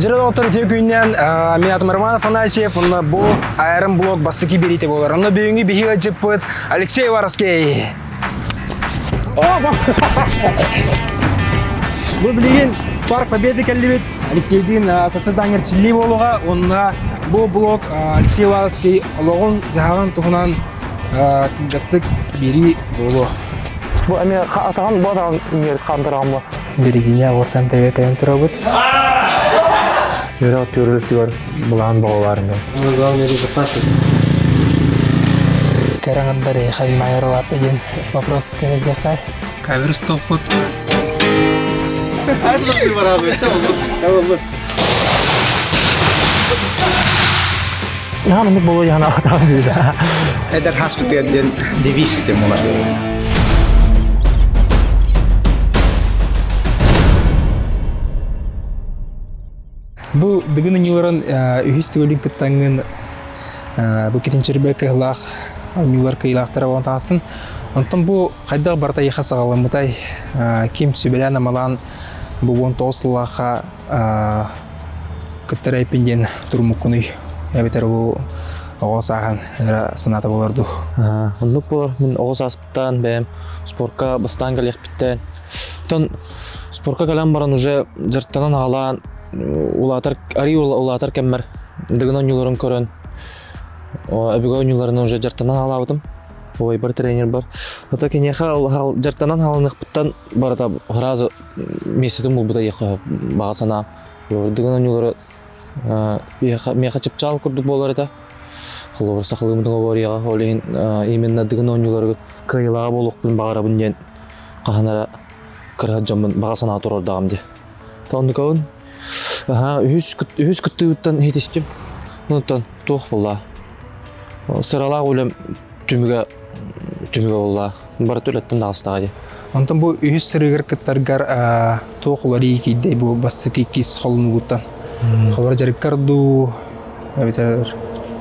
Дьире доҕоттор үтүө күннэн мин атым Роман Афанасьев, онно бу Айрон Блок бастакы биэриитэ буолар. Онно бүгүҥҥү биһиги ыалдьыппыт Алексей Уваровский. Бу билигин Парк Победы кэллибит. Алексейдиин сарсыардаан эрчиллии буолуоҕа. Онно бу блок Алексей Уваровский олоҕун-дьаһаҕын туһунан кылгастык биэрии буолуо. Бу эмиэ атаҕын бу атаҕын үҥэр хаамтараҕын бу. Берегиня вот центрга кэлэн турабыт. Үөрэх түөрүлүктүгэр былаан боҕолаар мен. Кэрэ аҥардар эйиэхэ внимание улаатта диэн вопрос кэлэрдиэххэ. Кавер стоппут. Наһаа маннык буолуо дьаһана ахтаҕын дии. Эдэр хаспытыгар диэн девиз диэн буолар. Бу бүгүн оонньууларын үһүс төгүлүн кыттаҥҥын бу китинчирбэ кыһылаах оонньуулар кыайыылаахтара буолан таҕыстын. Онтон бу хайдах барыта эйиэхэ саҕаламмытай? Ким сүбэлээн-амалаан бу 19 сыллаахха кыттар эппин диэн туруммуккунуй? Эбэтэр бу оҕо сааһын эрэ санаата буолар дуу? Оннук буолар. Мин оҕо сааспыттан бэйэм спорка бастаан кэлиэхпиттэн. Оттон спорка кэлэн баран уже дьарыктанан аҕалаан улаатар арый улаатар кэммэр Дыгын оонньууларын көрөн өбүгэ оонньууларын уже дьарыктанан аҕалаабытым. Убайбар тренер бар. Ото киниэхэ дьарыктанан аҕалыныахпыттан барыта сразу миэстэтин булбута диэххэ баҕа санаа. Дыгын оонньуулара миэхэ чыпчаал курдук буолар этэ. Холобур, сахалыыбытын оҕуоруйаҕа ол иһин именно Дыгын оонньууларыгар кыайыылааҕа буолуохпун баҕарабын диэн хаһан эрэ кыра дьоммун баҕа санаа туруордаҕым дии. Оннукабын аһаа үһүс үһүс кыттыыбыттан иһитистим. Онтон туох буолла? Сыралаах үлэм түмүгэ түмүгэ буолла. Барыта үлэттэн таҕыстаҕа дии. Онтон бу үһүс сырыыгар кыттаргар туох уларыйыы киирдэй бу бастакы иккис холонуугуттан? Холобура дьарыккар дуу, эбэтэр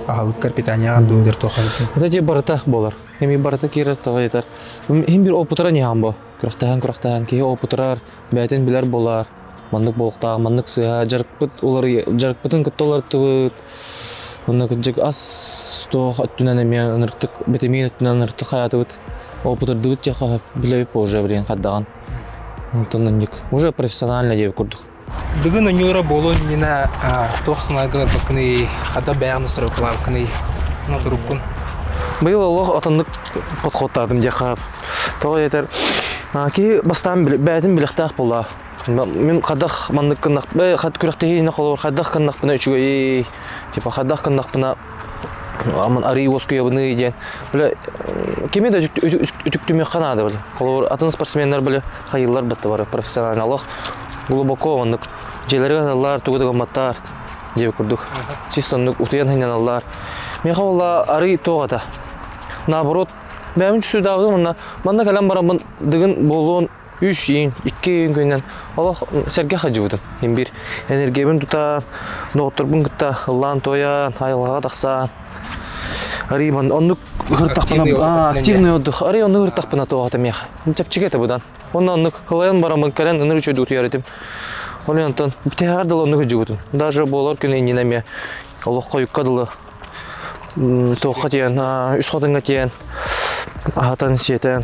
аһылыккар, питанияҕар дуу, эбэтэр туохха Это дии барыта буолар. Эми барыта киирэр тоҕо этэр. Иһин бир опытыра ниһаан бу. Күрэхтэһэн күрэхтэһэн киһи опытырар, бэйэтин билэр буолар. Маннык буолуохтаах, маннык сыыһа, дьарыкпыт уларый дьарыкпытын кытта уларыттыбыт. Онно кырдьык ас туох өттүнэн эмиэ ынырыктык битэмиин өттүнэн ынырыктык хайаатыбыт. Опытырдыбыт диэххэ билэбит уже билигин хардаҕын. Онтон оннук уже профессионально диэбит курдук. Дыгын оонньуура буолуон иннинэ туох санааҕа ылбыккыный, хата бэйэҕин устарыкылаабыккыный, туруккун? Быйыл олох отоннук подходтаатым диэххэ. Тоҕо диэтэр, киһи бастаан бэйэтин билэхтээх буолла. Мин хайдах маннык гыннах күрэхтэһиини холобур хайдах гыннахпына үчүгэйий, типа хайдах гыннахпына аман арыы уоскуйабыный диэн. Бile кими да үтүктүмүөххэ наада бile. Холобур атын спортсменнар бile хайыылар батта бары профессионально олох глубоко оннук дьиэлэригэр аналлар тугу да гымматтар диэбит курдук. Чисто оннук утуйан сынньаналлар. Миэхэ буолла арый туох этэ. Наоборот, бэйэм чувствуйдаабытым уонна манна кэлэн бараммын дыгын буолуон үс иин, икки иин күнүнэн олох сэргэх сылдьыбытым. Мин биир энергиябын тута доҕотторбун кытта ыллаан-туойан, айылҕаҕа тахсан арый оннук ыһыртахпына активный отдых арый оннук ыһыртахпына туох этэ миэхэ чэпчэки этэ быдан Онно оннук ылайан бараммын кэлэн ыныр үчүгэйдик утуйар этим. Ол онтон бүтэһэҕэр дылы оннук сылдьыбытым. Даже буолар күн иннинэ эмиэ олох хойукка дылы туохха тиийэн, үс хотуҥҥа тиийэн аһатан сиэтэн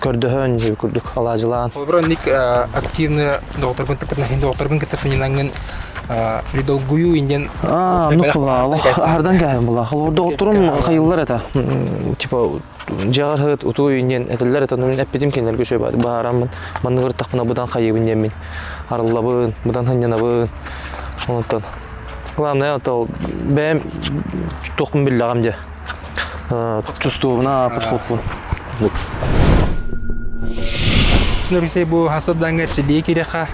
көрдөһөн дии курдук алаадьылаан. Холобура инник активно доҕотторгун кытта доҕотторгун кытта сынньанаҥҥын долгуйуу индиэн Аа, оннук буолла. Олох аһардан кээһэн буолла. Холобур доҕотторум хайыллар этэ. Типа дьиэҕэр сыт утуй диэн этэллэр этэ, мин эппитим кинилэргэ үчүгэй баараммын маннык ырыттахпына быдан хайыыбын диэммин арыллабын, быдан сынньанабын. Онтон главное это бэйэм туохпун биллэҕим дьэ. Чувствуобуна подходпун. Алексей бу хасырдаҥҥа эрчиллии киирэххэ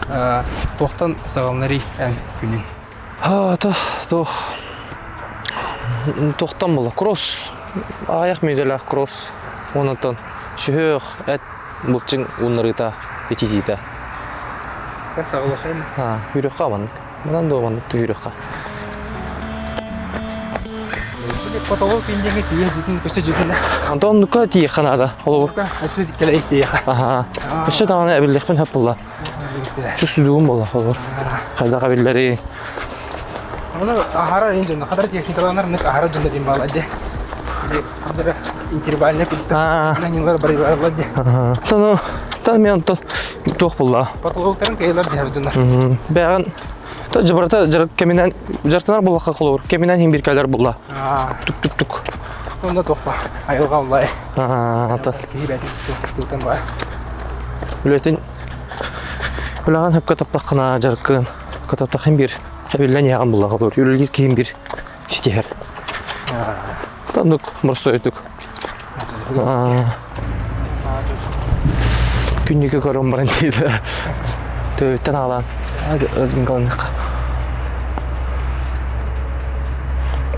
туохтан саҕаланарый эн күнүн? Туох туохтан буолла кросс аҕыйах мүнүүтэлээх кросс онтон сүһүөх эт былчыҥ ууннарыыта ититиитэ саҕалахайын үүрүөххэ маннык манан да маннык түһүүрүөххэ потолок индиҥи тиийэ дьитин көсө дьитин Антон оннукка тиийиэххэ наада холобур өссө кэлэ тиийиэхэ өссө даҕаны эбиллиэхпин сөп буолла. Чувствуйдугум буолла холобур. Хайдах эбиллэри. Оны ахара ин дьонно хатар техникаланар нык ахара дьонно дим баала де. Интервальный культта. Нанилар барылар де. Тону та мен то туох булла. Потолоктарын кыйлар дихер дьоннор. Бэҕэн то жабарата жар кеминен жартанар буллаха холобур. Кеминен хин биркәләр булла. Тук-тук-тук. Онда туох ба. Айылга уллай. Та. Киһи бәтин туктан ба. Үлэтин үлэҕин хөпкө таптаххына дьарыккын катаптахын бир эбиллэн иһэҕин буллаҕа олор үлэлиир киһин бир ситиһэр. Тоннук боростуойдук. Күннүкү көрөн баран диэбэ. Төбүттэн аалаан разминкаланыахха.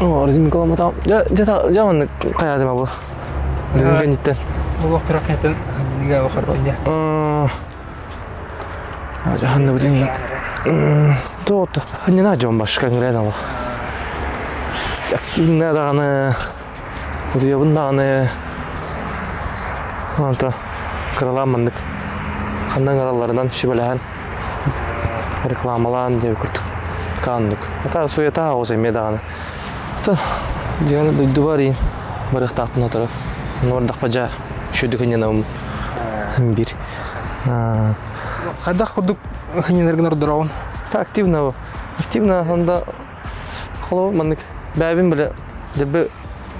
О, разминкаламатам. Дьэ, дьэ, маннык хайаатым бу. Кэнниттэн. Олох кыраккантан нига охорбойня. Ханныбытын Туот, ханнина дьон башка ngырен ала. Активно даҕаны, утуйабын даҕаны, онто кыралаан маннык ханна ыҥыралларынан сүбэлэһэн рекламалаан диэбит курдук кааннык. Ата суета оҕус эмиэ даҕаны. Дьиҥэр дойдубар иин барыахтаахпын оторо. Нуордахпа дьа шүдү кынньанабым бир. Хайдах курдук хынньанаргын ордороҕун? Активно активно онда холобур маннык бэйэбин биле дебе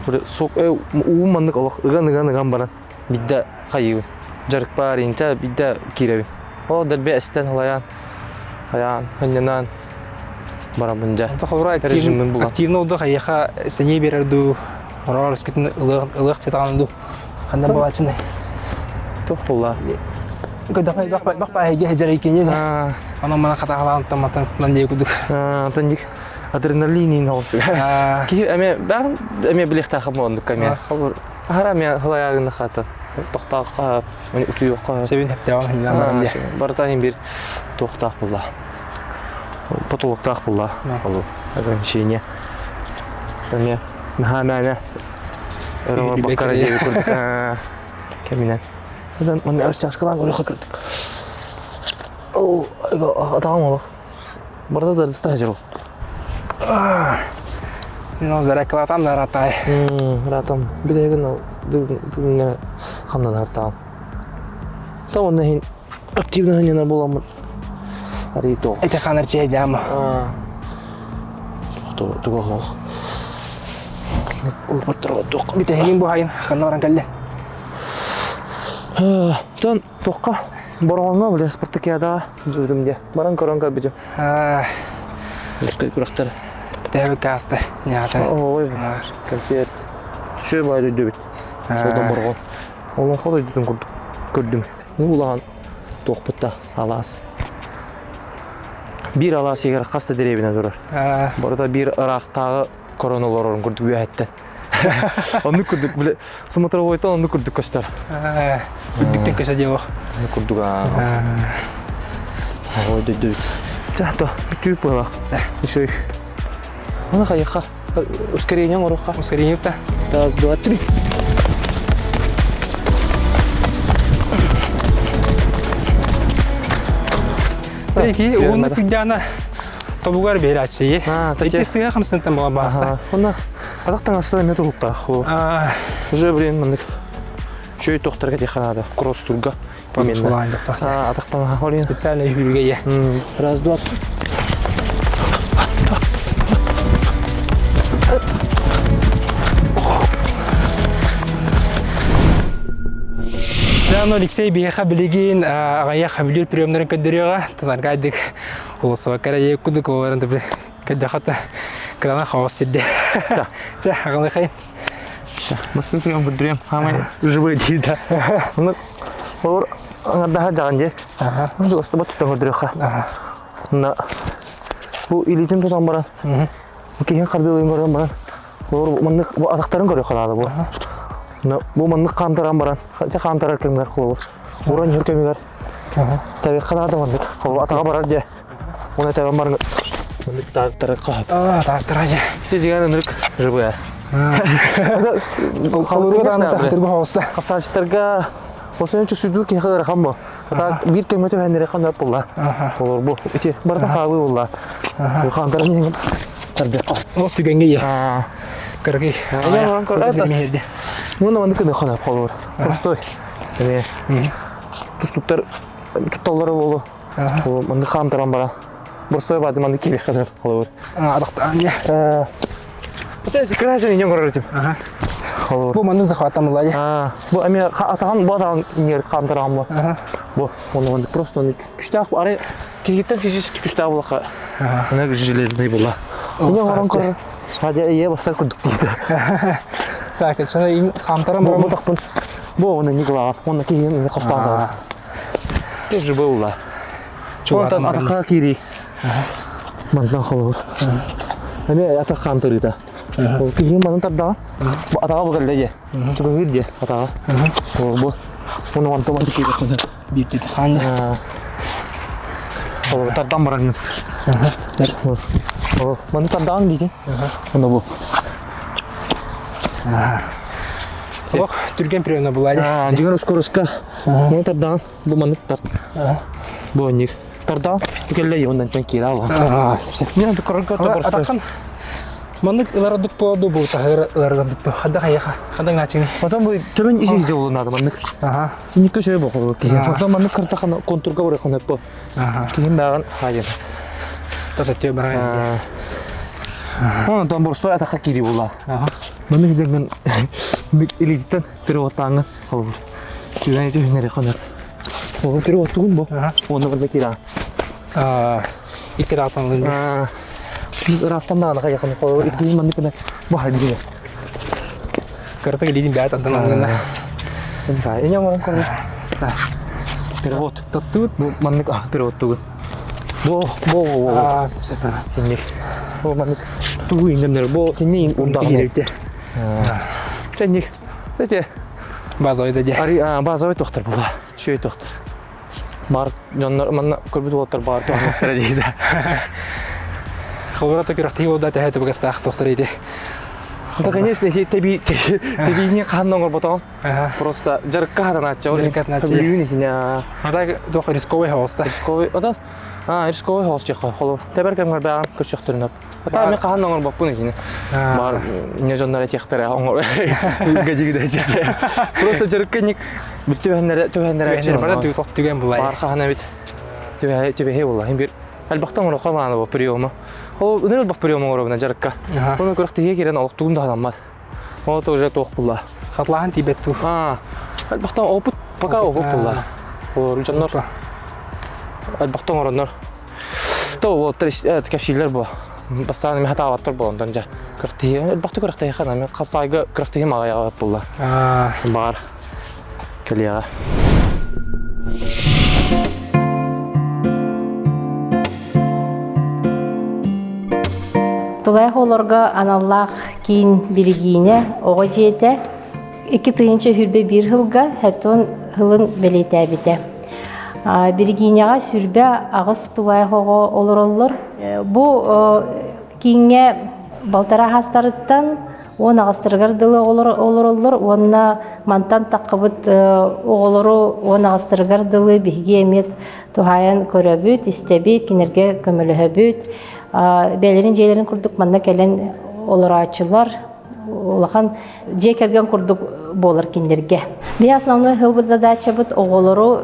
уу маннык олох ыган ыган ыган баран бидде хайыыбын дьарыкпар инча бидде киирэбин ол дэлби эстэн халайаан хайаан хынньанаан барабын дьэ Холобура режиммин булан активно олдох эйиэхэ сэниэ биэрэр дуу, ороор өскөтүн ылыах чатаҕын дуу ханна буолааччыный? Туох буолла? Бах эйгэ дьарайкини онон мана хатаҕалаан тамматан сытынан диэ кудук. Тонник адреналин оҕустуга. Киһи эмиэ баар эмиэ билиэхтээх буоландык эмиэ. Хара эмиэ халайаагын хата тохтоохха утуйуохха Себин хептеҕин хиннан диэ. Барыта иһин бир туохтаах буолла. Потолоктаах буолла. Ол ограничение. Эмиэ наһаа мээнэ өрө баккара диэби курдук кэминэн. Одан манна чашкалаан көрүөххэ кырдык. О, атаҕым олох. Барыта да сылдьар ол. Ну, зарекалатам да ратай. Ратам. Билегин бүгүҥҥэ хамнанар таам. Та онно иһин активно ханньанар буоламмын арый туох. Эти ханар чэй дьаама. Туга хоох. Уйбаттар туох. Бүтэһигин бу хайын ханна баран кэллэ? Тон туохха Бороҕоҥҥо били спартакиадаҕа дьүрүм дьэ. Баран көрөн көрбүтүм. Русскай күрэхтэр. Тэбик ааста. Ньаата. Ой, концерт. Үчүгэй баай дойду эбит. Солдон Бороҕон. Олоҥхо дойдутун курдук көрдүм. Улахан туохпут да алаас. Биир алаас иһигэр хас да дэриэбинэ турар. Барыта биир ыраахтааҕы корон олорорун курдук үөһэттэн. Оннук курдук бile смотровойтан оннук курдук көстөр. Үрдүктэн көсө диэх. Оннук курдук Ой дойду Ча то бүтүү буолах. Еще Оны хайыха. Ускорение оҥоруохха. Ускорение та. Раз, два, три. Eki уонна күндэана тобугар биэрээччи. Ити сыа хамсынтан була баахта. Онна атах таҥаста эмиэ туһуктаах. Уже блин маннык чөй тохторга тиханаада кросс-турга именно. Атах таҥаһа олин. Специально үһүргэ я. Раз, два, Дано Алексей биһиэхэ билигин аҕыйах бүлүүр приемнарын көрдөрүөҕэ. Тыларгайдык улусуба кэрэ кудук олорон көрдөхөтө кырана хаос сирде. Чэ, аҕалыхай. Бастыҥ прием көрдөрүөм. Хаамай живой дии да. Оны олор аңардаха жаҕан дии. Жугастыба туттан көрдөрүөххэ. На бу илиитин тутан баран киһин хардыылыын көрөн баран олор маннык бу атахтарын көрүөххэ наада бу. Бу маннык хаамтаран баран хаамтарар кэмигэр холобур. Уран иһэр кэмигэр Табиэххэ наада маннык. Холобур атаҕа барар дьэ. Уна тэбэн баран маннык таартара хаһап. Аа, таартара дьэ. Сизигэн ынырык жыбыа. Холуруга даҕаны таһытыргы хоҕуста. Хапсааччытарга. Осен чувствуйдуур киһи ыарахан бу. Ата биир кэмҥэ түһэннэри ханна булла. Олор бу. Ити барыта хаалыы булла. Хаантарын иһин тардыахха. Ол түгэҥҥэ ийэ. Кыргый. Муна маннык кыны ханап холор. Простой. Эме. Тустуктар тутталлара болу. Маннык хаамтаран бара. Борсой бады маннык киирих ханап холор. Адахтаан я. Это красный не көрөр этим. Холор. Бу маннык захватам ылай. Бу эме атаҕын бу атаҕын иҥэр хаамтараҕын бу. Бу оны маннык просто оны күштээх арай киһиттэн физически күштээх булаха. Ана железный була. Ине оҥорон көрөр. Хадя ие басар курдук диitä. Так, чана им хаамтаран Бу бу тахпын. Бу оны Николаев. Онна киһин хостаан таар. Тоже было. Онтон атахха киирии. Мантан холобур. Эми атах хаамтарыыта. Ол киһи манын тардаҕа. Бу атаҕа бу кэллэ дьэ. Чугаһыыр дьэ атаҕа. Ол бу. Уну онто манты киирэ. Биир хаан. Ол тардан баран. Ол маны тардаҕын диитин. Ону бу. Олох түргэн приемна булай. Дьиҥэр скоростка. Маны тардаҕын. Бу маннык тарт. Бу оннук. Тардаал кэллэ оннан киирэ алла. Мен Атакан маннык ылардык буолду бу таһыр ылардык бу хадда хайаха хадда ҥаачыҥ. Потом бу төбөн ис ис жолунады маннык. Аха. Синикке шөй бохолу киһи. Потом маннык кыртахан контурга бары хонеппо. Аха. Киһим бааҕын хайын. Тас өттүө баран. Онтон борстой атаха кири була. Аха. Маннык дьаҥын илиититтэн переводтааҥҥын холобур. Түгэн түһүнэри хонор. Ол переводтугун бу. Уонна барда кира. Икки даатан ылын. Ыраахтан даҕаны хайахан холобур иккиһин маннык гына бу хайдыгы. Кырата илиитин бэйэт антан ылынна. Ине оҥорон көрөр. Перевод. Тоттубут. Бу маннык переводтугун. Бу бу бу. Аа, сөп сөп. Синник. Бу маннык тугу индемнер. Бу синни урдаҕын. Синник. Эти Базовый да дьэ. Ари базовый тохтор була. Үчүгэй тохтор. Бар дьоннор манна көрбүт уолаттар баар туһаннахтара дии да. Холбора күрэхтэһии буолда төһө табыгастаах тохтор иди. Да, конечно, тэби тэбиини хаһан оҥорботоҕум. Просто дьарыкка хатанааччы. Дьарыкка хатанааччы. Бүлүүн итинэ. Ата туох рисковый хаоста. Рисковый. Одан а рисковый хаос диэххэ холобур. Тэбэр кэмҥэр бэҕэн көрсөхтөрүнэ Ата мен хаһан оҥорбоппун итини. Бар не дьоннор этиэхтэрэ оҥор. Гадигидэ Просто дьарыкка ник бил түбэһэннэрэ түбэһэннэрэ Бара тох түгэн булай. Бар хаһан эбит түбэһэ түбэһэ була. Хим бир элбэхтэн оҥороххо мааны бу приема. Ол үнэр элбэх прием оҥоробуна дьарыкка. Оны күрэхтэһиэ киирэн олохтугум да ханаммат. Ол уже туох була. Хатлаһан тиийбэт туу. А, элбэхтэн опыт пока опыт була. Олор дьоннор элбэхтэн оҥороннор То уолаттар кэпсииллэр буо. Бастаан эмиэ хатаабаттар буо онтон дьэ күрэхтэһии элбэхтик күрэхтэһиэххэ наада. Хапсаайга күрэхтэһиим аҕыйаҕа буолла. Баҕар кэлиэҕэ. Тулайах оҕолорго аналлаах киин Билигиинэ оҕо дьиэтэ 2021 сылга Хэтон сылын бэлиэтээбитэ. Виргинияҕа 28 тулаайах оҕо олороллор. Бу кииҥҥэ балтараа хаастарыттан уон аҕыстарыгар дылы олороллор уонна мантан таххыбыт оҕолору уон аҕыстарыгар дылы биһиги эмиэ туһаайан көрөбүт, истэбит, кинилэргэ көмөлөһөбүт. Бэйэлэрин дьиэлэрин курдук манна кэлэн олорооччулар улахан дьиэ кэргэн курдук буолар кинилэргэ. Биһи основной ылбыт задачабыт оҕолору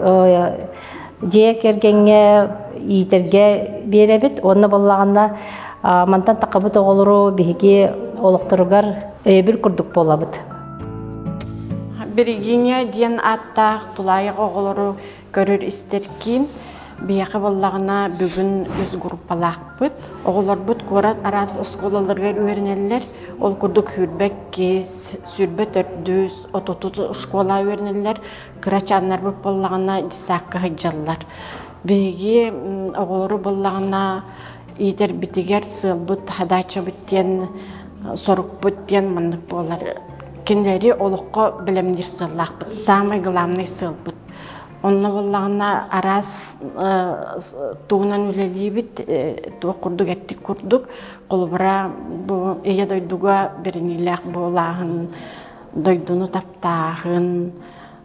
дьиэ кэргэҥҥэ иитэргэ биэрэбит уонна буоллаҕына мантан таххабыт оҕолору биһиги олохторугар өйөбүл курдук буолабыт. Берегиня диэн ааттаах тулаайах оҕолору көрөр-истэр киин биһиэхэ буоллаҕына бүгүн үс группалаахпыт. Оҕолорбут куорат араас оскуолаларыгар үөрэнэллэр. Ол курдук 22, 24, 33 школа үөрэнэллэр. Кырачааннарбыт буоллаҕына детсадка сылдьаллар. Биһиги оҕолору буоллаҕына иитэрбитигэр сыалбыт, хадааччабыт диэн сорукпут диэн маннык буолар. Кинилэри олоххо бэлэмниир сыаллаахпыт. Самый главный сыалбыт. Онно буоллаҕына араас тугунан үлэлиибит, туох курдук эттик курдук. Холобура, бу Ийэ дойдуга бэриниилээх буолааһын, дойдуну таптааһын.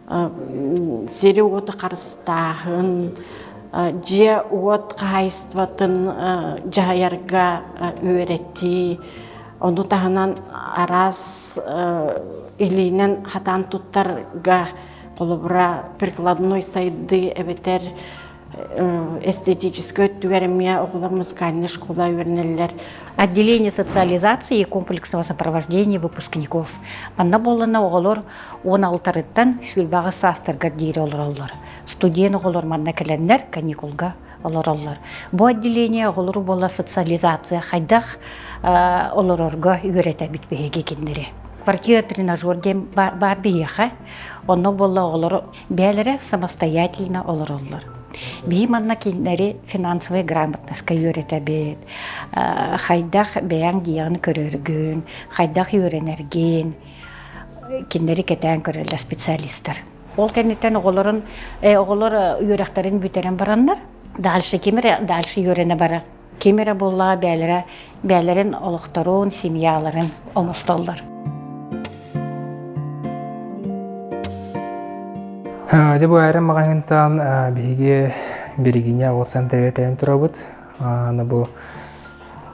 Сири-уоту харыстааһын, дьиэ-уот хаһаайыстыбатын дьаһайарга үөрэтии, ону таһынан араас илиинэн хатаан туттарга холобура прикладной сайдыы эбэтэр эстетическэй өттүгэр эмиэ оҕолор музыкальнай школа үөрэнэллэр. Отделение социализации и комплексного сопровождения выпускников. Манна буоллана оҕолор 16-тарыттан сүүрбэҕис саастарыгар диэри олороллор. Студент оҕолор манна кэлэннэр каникулга олороллор. Бу отделение оҕолору буолла социализация хайдах олорорго үөрэтэбит биһиги кинилэри. Квартира тренажер диэн баар биһиэхэ. Онно буолла оҕолору бэйэлэрэ самостоятельно олороллор. Биһи манна кинилэри финансовай грамотностка үөрэтэбит, хайдах бэйэҥ дьиэҕин көрөргүн, хайдах үөрэнэргин кинилэри кэтээн көрөллөр специалистар. Ол кэнниттэн оҕолорун оҕолор үөрэхтэрин бүтэрэн бараннар, дальше ким эрэ дальше үөрэнэ барар. Ким эрэ буоллаҕа бэйэлэрэ бэйэлэрин олохторун, семьяларын оҥостоллор. Дьэ бу айран маҕаһыынтан биһиги Берегиня оҕо центрыгар кэлэн турабыт. Аны бу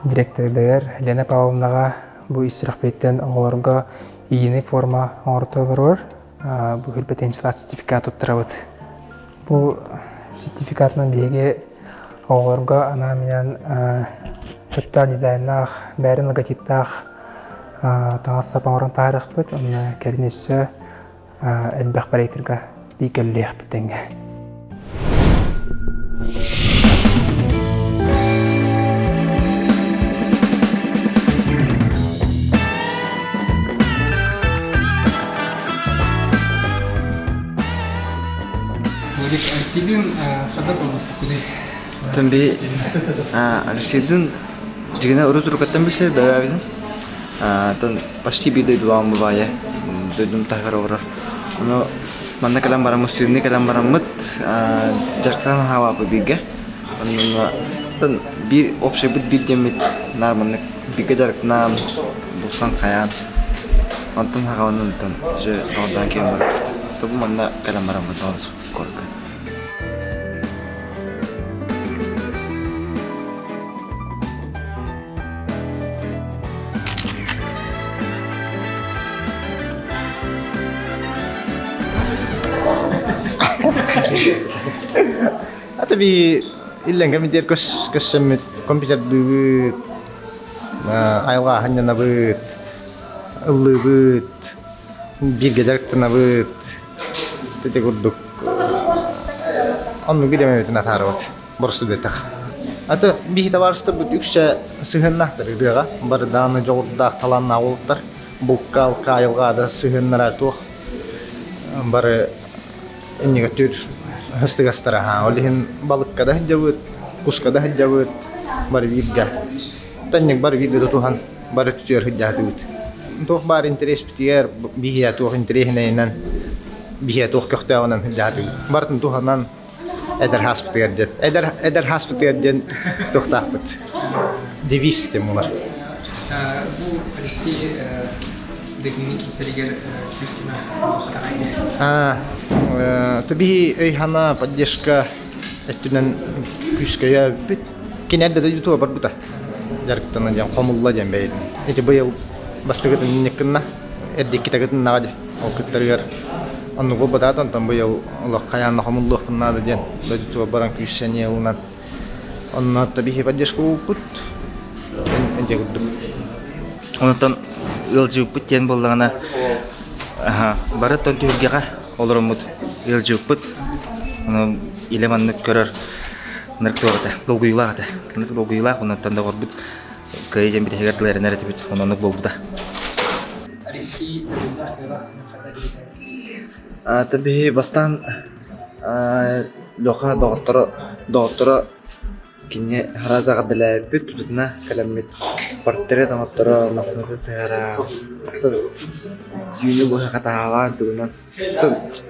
директордыгар Лена Павловнаҕа бу ис сүрэхпиттэн оҕолорго единый форма оҥортолоругар бу хүрбэтинчилээх сертификат туттарабыт. Бу сертификатынан биһиги оҕолорго анаан-минээн сөптөөх дизайннаах, бэйэрин логотиптаах таҥас-сап оҥорон таһаарыахпыт уонна кэлин өссө элбэх проекторга бииргэлиэхпит тэҥҥэ. Владик, Алексейдин хада толгуспуккуный? Тан би Алексейдин дьигинэ урут урукаттан билсэр бэбээбитин. Тан почти биир дойдулаҕым бабайа дойдум таһыгар олорор. Ону манна кэлэн бараммыт, сүүрүнэ кэлэн бараммыт дьарыктанан хаалааппыт бииргэ. Онно тан биир общайбыт биир диэммит наар маннык бииргэ дьарыктанаан булсан хайаан онтон хаҕабынан онтон уже доҕордоон киирэн барбыт. Тобу манна кэлэн бараммыт куоракка. Ата би иллэҥ кэмитиэр көс көссөммүт компьютердыыбыт, айылҕа аһанньанабыт, ыллыыбыт, бииргэ дьарыктанабыт. Ити курдук оннук идэмэбитин атаарабыт боростуй диэтэх. Аты биһи табаарыстарбыт үксэ сыһыаннаахтар ырыаҕа бары даҕаны дьоҕурдаах талааннаах уолаттар булка алка айылҕа да сыһыаннара туох бары иннигэр ыстыгастара аһаа ол иһин балыкка да сылдьабыт куска да сылдьабыт бары бииргэ Танньык бары бииргэ тутуһан бары түтүөр сылдьаатыбыт. Туох баар интэриэспитигэр биһиэ туох интэриэһинэйинэн биһиэ туох көхтөөҕүнэн сылдьаатыбыт. Барытын туһанан эдэр хааспытыгар диэн эдэр эдэр хааспытыгар диэн туохтаахпыт девиз диэн буолар. Бу Алексей Дыгыҥҥа киирсэригэр күүс көмө хатаҕайга. Биһи өй-санаа поддержка өттүнэн күүскэ өйөөбүппүт. Кини эрдэ дойдутугар барбыта. Дьарыктана диэн хомулла диэн бэйэтин. Ити быйыл бастакытын инник гынна, эрдэ иккитэ кытыннаҕа дии. Ол кыттарыгар оннук буолбатаҕа онтон быйыл олох хайаан да хомуллуохпун наада диэн дойдутугар баран күүс-сэниэ ылынан онно биһи поддержка ууппут. Инчэ курдук. Онтон ыалдьыбыппыт диэн буоллаҕына бары оттон түһүлгэҕэ олороммут ыалдьыбыппыт. Ону илэ маннык көрөр ынырык туох этэ, долгуйуулаах этэ. Ынырык долгуйуулаах, оннуттан доҕорбут кыайыы диэн бүтэһигэр тыл эрэнэр этибит, оннук буолбута. Алексей Биһи бастаан Леха доҕотторо доҕотторо Кини араас эҕэрдэлээбиппит, тутатына кэлэммит портрет оҥотторо, массыыната сыһара, түүнү быһа хатааһылаан тугунан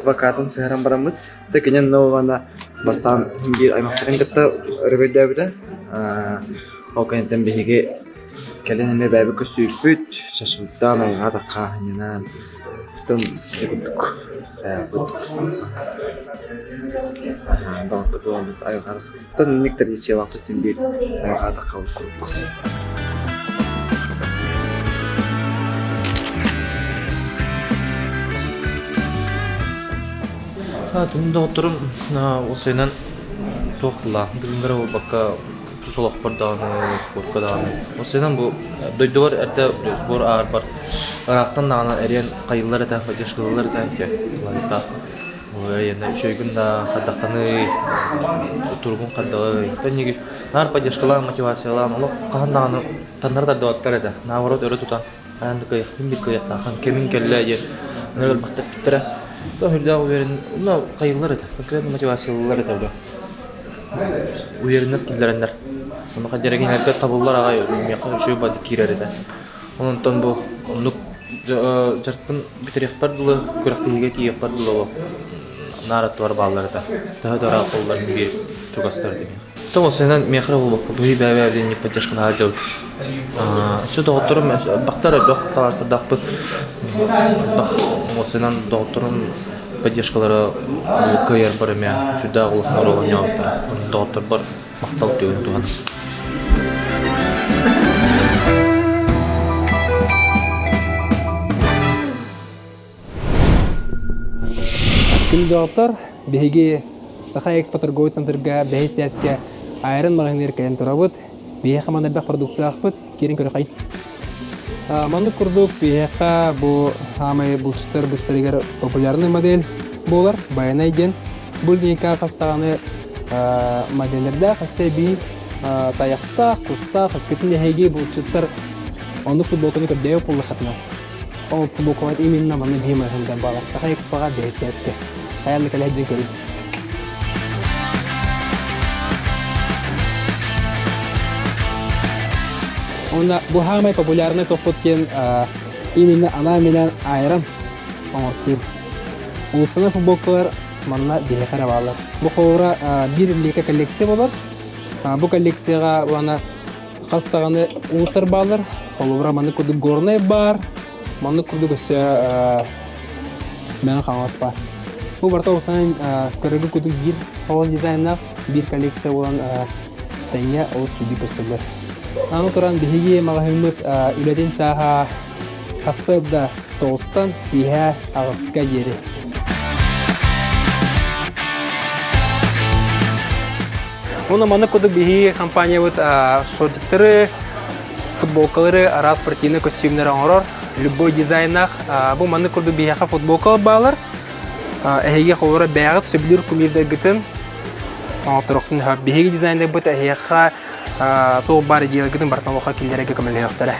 адвокатын сыһаран бараммыт, кини онно уонна бастаан биир аймахтарын кытта өрөгөйдөөбүтэ. Ол кэнниттэн биһиги Кэлин эмиэ бэйэбит көрсүбүппүт, шашлыктаан, айҕаа таххааһынньанан, тын курдук баҕарбыт айылҕаттан инник традициялаахпыт син биир айылҕа таххабыт курдук. Түн доҕотторум уопсайынан туох тыллаах дыгыҥҥара буолбакка тус олохпор даҕаны, спортка даҕаны. Уопсайынан бу дойдубар эрдэ сбор аарбар ыраахтан даҕаны эриэн хайыллар этэ, поддержкалыыллар этэ лайктаах. Эриэннэр үчүгэйгин да хайдахтаный, туругун хайдаҕый. Тэнньиги наар поддержкалаан, мотивациялаан олох хаһан даҕаны таннары тардыбаттар этэ. Наоборот өрө тутан хайаан да кыайыахпын биир кыайыахтааххын кэмин кэллэ диэн өлөр элбэхтэппиттэрэ. То үрдээх уверен, ну хайыллар этэ, конкретно мотивациялыыллар этэ бу. Уверенность киллэрэннэр. Ону дьэрэгинэргэ табыллар аҕай миэхэ үчүгэй бады киирэр этэ. Онтон бу оннук дьарыкпын бүтэриэхпэр дылы күрэхтэһиигэ тиийиэхпэр дылы наар аттыбар бааллар этэ. Төһө да ыраах буоллар биир чугастар этим. Тоҕус миэхэ буолбакка быһый бэйэ бэйэбитин поддержкалаһа дьыл. Өссө доҕотторум бахтар элбэх табаарыстардаахпыт. Элбэх уопсайынан доҕотторум поддержкалара кыайарбар эмиэ сүрдээх улахан оруолу оонньообуттара. Доҕотторбор махтал түгэн туһана. Күн доҕоттор, биһиги Саха Экспо торговый центрга бэһис сээскэ Айрон маҕаһыыныгар кэлэн турабыт. Биһиэхэ манна элбэх продукциялаахпыт, киирин көрөхөй. Маннык курдук биһиэхэ бу хаамай булчуттар быстарыгар популярный модель буолар, Байанай диэн. Бу линейкаҕа хас даҕаны моделлэрдээх, өссө эбии тайахтаах, кустаах, өскөтүн эһиги булчуттар оннук футболканы көрдөйө буоллаххытына, ол футболкалар именно манна биһи маҕаһыынтан баалар. Саха Экспоҕа бэһис Хайаан да кэлэ сылдьан көрүҥ. Уонна бу саамай популярный топпут диэн именно анаан-минээн айран оҥортуур. Улуссаны футболкалар манна биһиэхэ эрэ бааллар. Бу холобура биир лиэкэ коллекция болар. Бу коллекцияҕа уонна хас даҕаны улуустар бааллар. Холобура маннык курдук Горнай баар, маннык курдук өссө Мэҥэ Хаҥалас баар. Бу барыта улахан көрөргө курдук биир оҕус дизайннаах биир коллекция буолан тэҥҥэ олус сүдү көстөллөр. Аны туран биһиги маҕаһыыммыт үлэтин чааһа сарсыарда тоҕустан киэһэ аҕыска диэри. Уонна маннык курдук биһиги компаниябыт шортиктары, футболкалары, араас спортивнай көстүүмнэри оҥорор, любой дизайннаах. Бу маннык курдук биһиэхэ футболка баалар. Эһиги холобура бэйэҕит сөбүлүүр кумирдаргытын оҥотторуохтун сөп. Биһиги дизайнербыт эһиэхэ туох баар идеяларгытын барытын олоххо киллэрэргэ көмөлөһүөхтэрэ.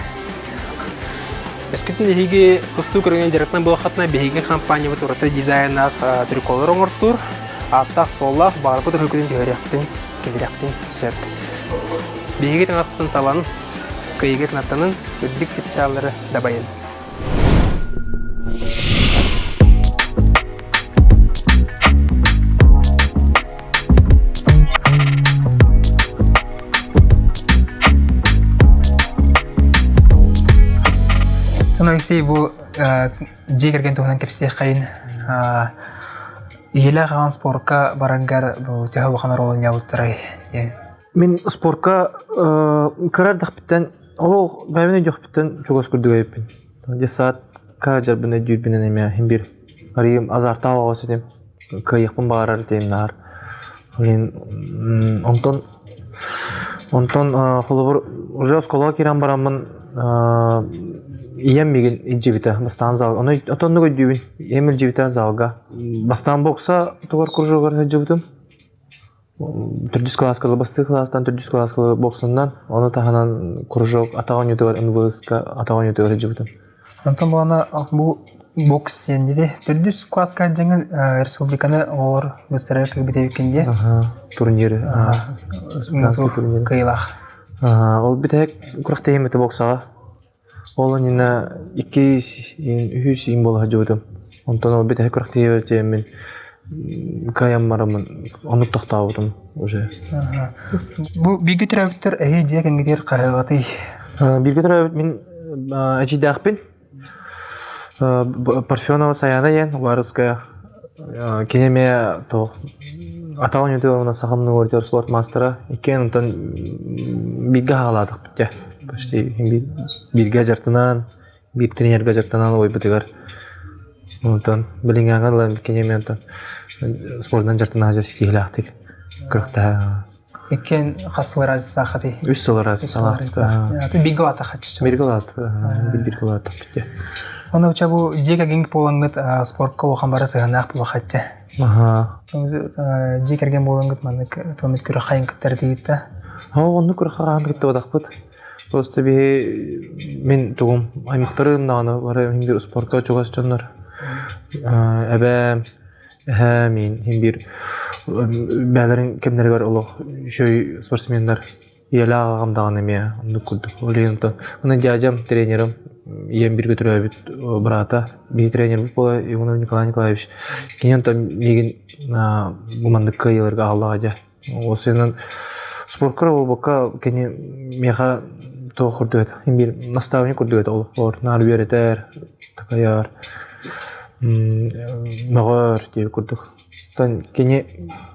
Өскөтүн эһиги тустуу көрүҥүнэн дьарыктанан буоллаххытына, биһиги компаниябыт ураты дизайннаах триколар оҥортуур, ааттаах-суоллаах, баҕарбыт өрүкүтүн түһэриэхпитин, киллэриэхпитин сөп. Биһиги таҥаспытын талан, кыайыыга кынаттанын, үрдүк чыпчааллары дабайын. Алексей бу дьиэ кэргэн туһунан кэпсиэххэйин. Ийэлээх аҕаҥ спорка бараргар бу төһө улахан оруолу оонньообуттарай диэн. Мин спорка кыра эрдэхпиттэн олох бэйэбин өйдүөхпүттэн чугас курдук эбиппин. Детсадка дьарбын өйдүүрбүнэн эмиэ иһин биир арыйым азартаах оҕо этим. Кыайыахпын баҕарар этим наар. Блин, онтон онтон холобур уже оскуолаҕа киирэн бараммын ийэм миигин илдьибитэ бастаан зал ону отоннук өйдүүбүн ийэм илдьибитэ залга бастаан бокса тугар кружогар сылдьыбытым Төрдүс кылааска бастакы кылаастан төрдүс кылааска боксаннан, ону таһынан кружок атах оонньуутугар НВС-ка атах оонньуутугар сылдьыбытым. Онтон буолана бу бокс диэн дири төрдүс кылааска дьаҥын республиканы оҕолор быстарар кыайбыт эбиккин диye. Турнир. Кыайыылаах. Ол бүтэһик күрэхтэһиим этэ боксаҕа. Ол иннинэ иккис үһүс иин буола сылдьыбытым. Онтон ол бүтэһик күрэхтэһиибэр тиийэммин кыайан бараммын оннук тохтообутум уже. Бу бииргэ төрөөбүттэр эһиги дьиэ кэргэҥҥитигэр хаһыаҕытый? Бииргэ төрөөбүт мин эдьиийдээхпин. Парфенова Саяна диэн Уваровская. Кини эмиэ туох атах оонньуутугар уонна саха муннугар спорт маастара. Иккиэн онтон бииргэ хаалаатахпыт дьэ. Почти бииргэ дьарыктанан, биир тренергэ дьарыктанан уойбутугар. Онтон билиҥҥээҥҥэ дылы кини эмиэ онтон спордунан дьарыктана сылдьар ситиһиилээхтик күрэхтэһэ Иккиэн хас сыл разницаахатый? Үс сыл разницалаах. Бииргэ улаатахаччы. Бииргэ улаат, бииргэ улаатахпыт. Оны уча бу дьиэ кэргэн буолаҥҥыт спортка улахан бары сыһыаннаах буолахатте. Аха. Дьиэ кэргэн буолаҥҥыт маннык туомит күрэх хайын кыттар тиийитта. Оо, оннук күрэх хаһан кыттыбатахпыт. Просто биһи мин тугум аймахтарым даҕаны бары мин спортка чугас дьоннор. Эбээм Эһээ мин иһин биир бээлэрин кэмнэригэр олох үчүгэй спортсменнар ийэлээх аҕам даҕаны эмиэ оннук курдук. Ол иһин онтон уонна дядям тренерым ийэм бииргэ төрөөбүт быраата биһи тренербит буола Иванов Николай Николаевич кини онтон миигин бу маннык кыайыыларга аҕаллаҕа дьэ. Ол спорка буолбакка кини миэхэ туох курдук этэ биир наставник курдук этэ олохпор наар үөрэтэр такайар мөҕөр диэбит курдук оттон кини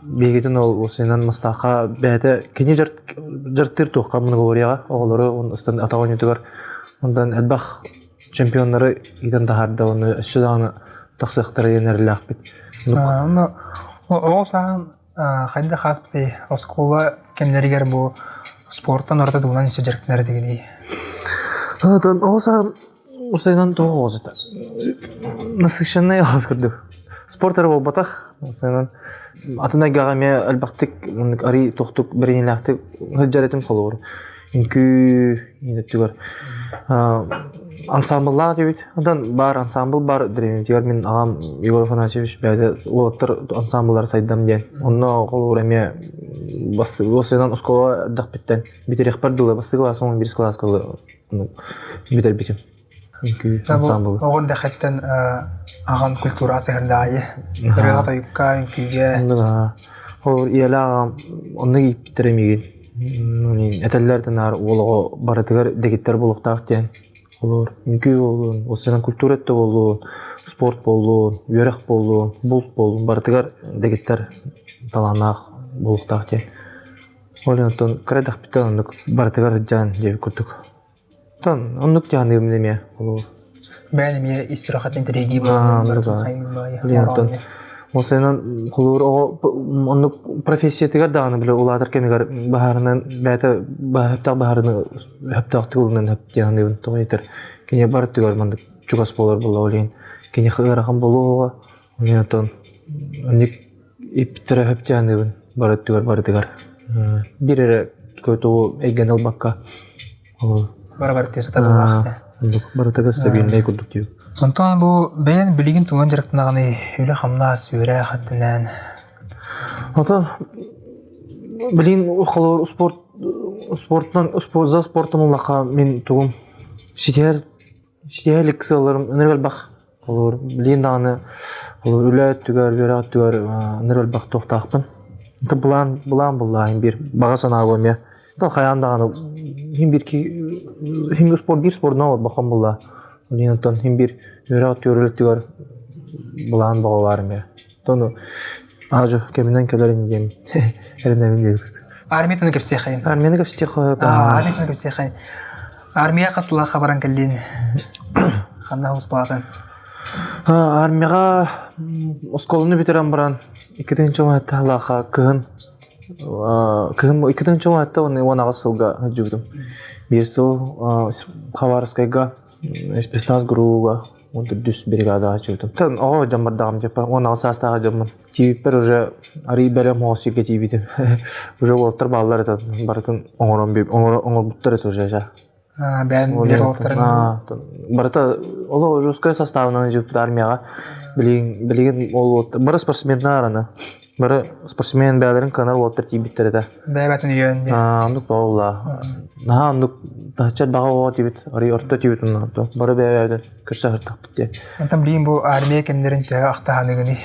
биһигитин ол уопсайынан мастаахха бэйэтэ кини дьарыктыыр туохха многоборьеҕа оҕолору атах оонньуутугар онтон элбэх чемпионнары иитэн таһаарда уонна өссө даҕаны тахсыахтара диэн эрэллээхпит. Оҕо сааһын Хайдах ааспытый оскуола кэмнэригэр бу спортан ураты тугунан өссө дьарыктанар этигиний? Оттон оҕо саҕан усайынан туох оҕо насыщенный оҕус курдук. Спорт эрэ буолбатах. Усайынан атын эйгэҕэ эмиэ элбэхтик маннык арый тохтук бэриниилээхтик сылдьар этим холобур. Үҥкүү иин өттүгэр ансаамбыллаах этибит. Онтон баар ансаамбыл баар дэриэбинэтигэр мин аҕам Егор Афанасьевич бэйэтэ уолаттар ансаамбыллара сайдам диэн. Онно холобур эмиэ бастакы уопсайынан оскуола эрдэхпиттэн бүтэриэхпэр дылы бастакы кылааска уон биирис кылааска дылы бүтэрбитим. Үҥкүү ансаамбылы. Оҕо эрдэххиттэн аҕан культура сыһырдаайы. Ырыаҕа тойукка, үҥкүүгэ. Холобур ийэлээх аҕам оннук ииппиттэрэ миигин. Этэллэр да наар уол оҕо барытыгар дэгиттэр буолуохтаах диэн. Олор үҥкүү буоллун, уопсайынан культура өттө буоллун, спорт буоллун, үөрэх буоллун, булт буоллун барытыгар дэгиттэр талааннаах буолуохтаах диэн. Ол иһин оттон кыра эрдэхпиттэн оннук барытыгар сылдьан диэбит курдук. Оттон оннук дьаһаныыбын эмиэ холобур. Бэйэн эмиэ ис сүрэххиттэн интэриэһиргии буолан барытын хайыыр баайы Оттон Осенан холобур оҕо оннук профессиятыгар даҕаны бile улаатар кэмигэр баһаарынан бэйэтэ баһаптаах баһаарыны сөптөөхтүк ылынан сөп диэн тоҕо этэр кини барытыгар маннык чугас буолар буолла ол иһин киниэхэ ыарахан буолуоҕа ол оттон оннук иппиттэрэ сөп диэн барытыгар барытыгар биир эрэ тугу эйгэни ылбакка Бара-бар тиэ сатабыллаах этэ. Оннук барытыгар стабильнай курдук дии. Онтон бу бэйэн билигин туган дьарыктанаҕыный үлэ-хамнас, үөрэх өттүнэн? Отон билигин холобур спорт спортунан за спортом улаха мин тугум ситиһэр ситиһэ илик сыалларым ынырык элбэх Холобур, билигин даҕаны холобур үлэ өттүгэр, үөрэх өттүгэр ыныр элбэх туохтаахпын. Это былаан, былаан буллаахын биир баҕа санаа эмиэ. Это хайаан даҕаны хин биир хин спорт биир спордунан олорбоххун булла. Билигин оттон хин биир үөрэх өттүгэр, үлэ өттүгэр былаан бөҕө баар эмиэ. Ону аажы кэминэн кэлэрин диэн эрэнэбин диэбит. Армиятын кэпсиэхэйин. Армияны кэпсиэхэ Армиятын кэпсиэхэйин. Армия хас сыллаахха баран кэллин? Ханна ууспаатын? Армияҕа оскуоланы бүтэрэн баран 2017 сыллаахха кыһын кыһын 2017 уонна 18 сылга сылдьыбытым. Биир сыл Хабаровскайга спецназ ГРУга 14 бригадаҕа сылдьыбытым. Тан оҕо дьон бардаҕым дьаппа 16 саастаах дьоммун. Тиийбиппэр уже арыый бэлэм оҕо сиргэ тиийбитим. Уже уолаттар бааллар этэ барытын оҥорон оҥорбуттар этэ уже дьэ. Бэйэн билэр уолаттарын Барыта олох жесткай составынан дьыппыт армияҕа. Билигин билигин ол бары спортсменнар аны. Бары спортсмен бэйэлэрин кыанар уолаттар тиийбиттэр этэ. Бэйэбэтин өйөөн диэн. Оннук буолла. Наһаа оннук таһычча баҕа оҕо тиийбит, арый орто тиийбит онно. Бары бэйэбэтин көрсө сыртахпыт диэн. Онтон билигин бу армия кэмнэрин төһө ахтаһаныгыный?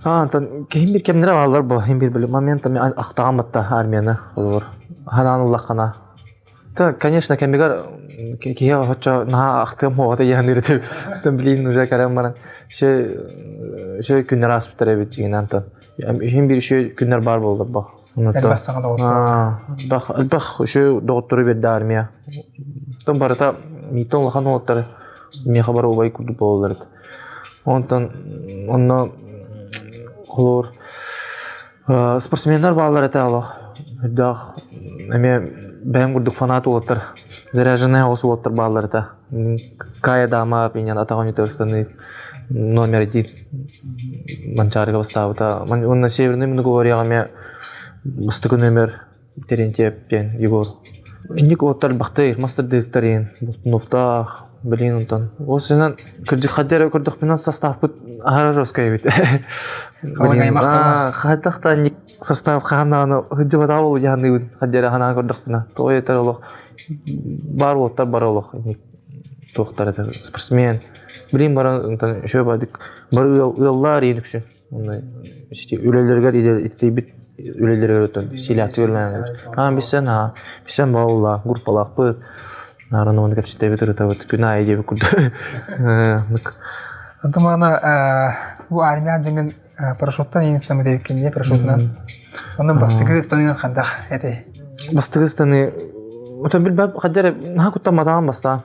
Онтон киһим бир кэмнэрэ бааллар бу. Хим бир били момент ахтаҕам батта армияны холобур. Ханаан ыллаххына. Та, конечно, кэмигэр киһи оччо наһаа ахтыам хуоҕата диэн Тон билигин уже кэлэн баран үчүгэй күннэр ааспыттар эбит дьиҥинэн антон. Иһин биир үчүгэй күннэр баар буоллар бах. Элбэх саҥа доҕоттор. Элбэх үчүгэй доҕоттору биэрдэ армия. Тон барыта мииттэн улахан уолаттар миэхэ бары убай курдук буолаллар эбит. Онтон онно холуур Спортсменнар бааллар этэ олох. Үрдээх эмиэ бэйэм курдук фанат уолаттар, заряженный оҕус уолаттар бааллар этэ. Кая Дама пинен атаҕын үтөрстаныы номер один Манчаарыга бастаабыта. Уонна Северный Многогорьеҕа эмиэ бастакы номер Терентьев диэн Егор. Инник уолаттар элбэхтэр, мастардыыктар иһин Болтуновтаах, билигин онтон. Ол сынан кырдьык хайда эрэ көрдөхпүнэ составпыт аһара жесткай эбит. Хайдах да инник состав хаһан даҕаны сылдьыбатаҕа буолуо дии саныыбын хайда эрэ санаан көрдөхпүнэ. Тоҕо диэтэр олох баар уолаттар бары олох инник туохтар этэ спортсмен. Билигин баран онтон үчүгэй баҕайытык бары ыаллар иһин үксүн. Онно сити үлэлэригэр идэтийбит үлэлэригэр өтөн силээхтик үлэлээн аа билсэн аа билсэн баалла группалаахпыт наарын уонна кэпсэтэбит ырытабыт күн аайы диэбит курдук Онтон маана бу армия дьиҥин парашюттан иин ыстаммыт эбиккин дии парашютунан онно бастакы ыстаныынан хайдах этэй бастакы ыстаныы Отон билбэт хаддара наһаа куттамматаҕым бастаан.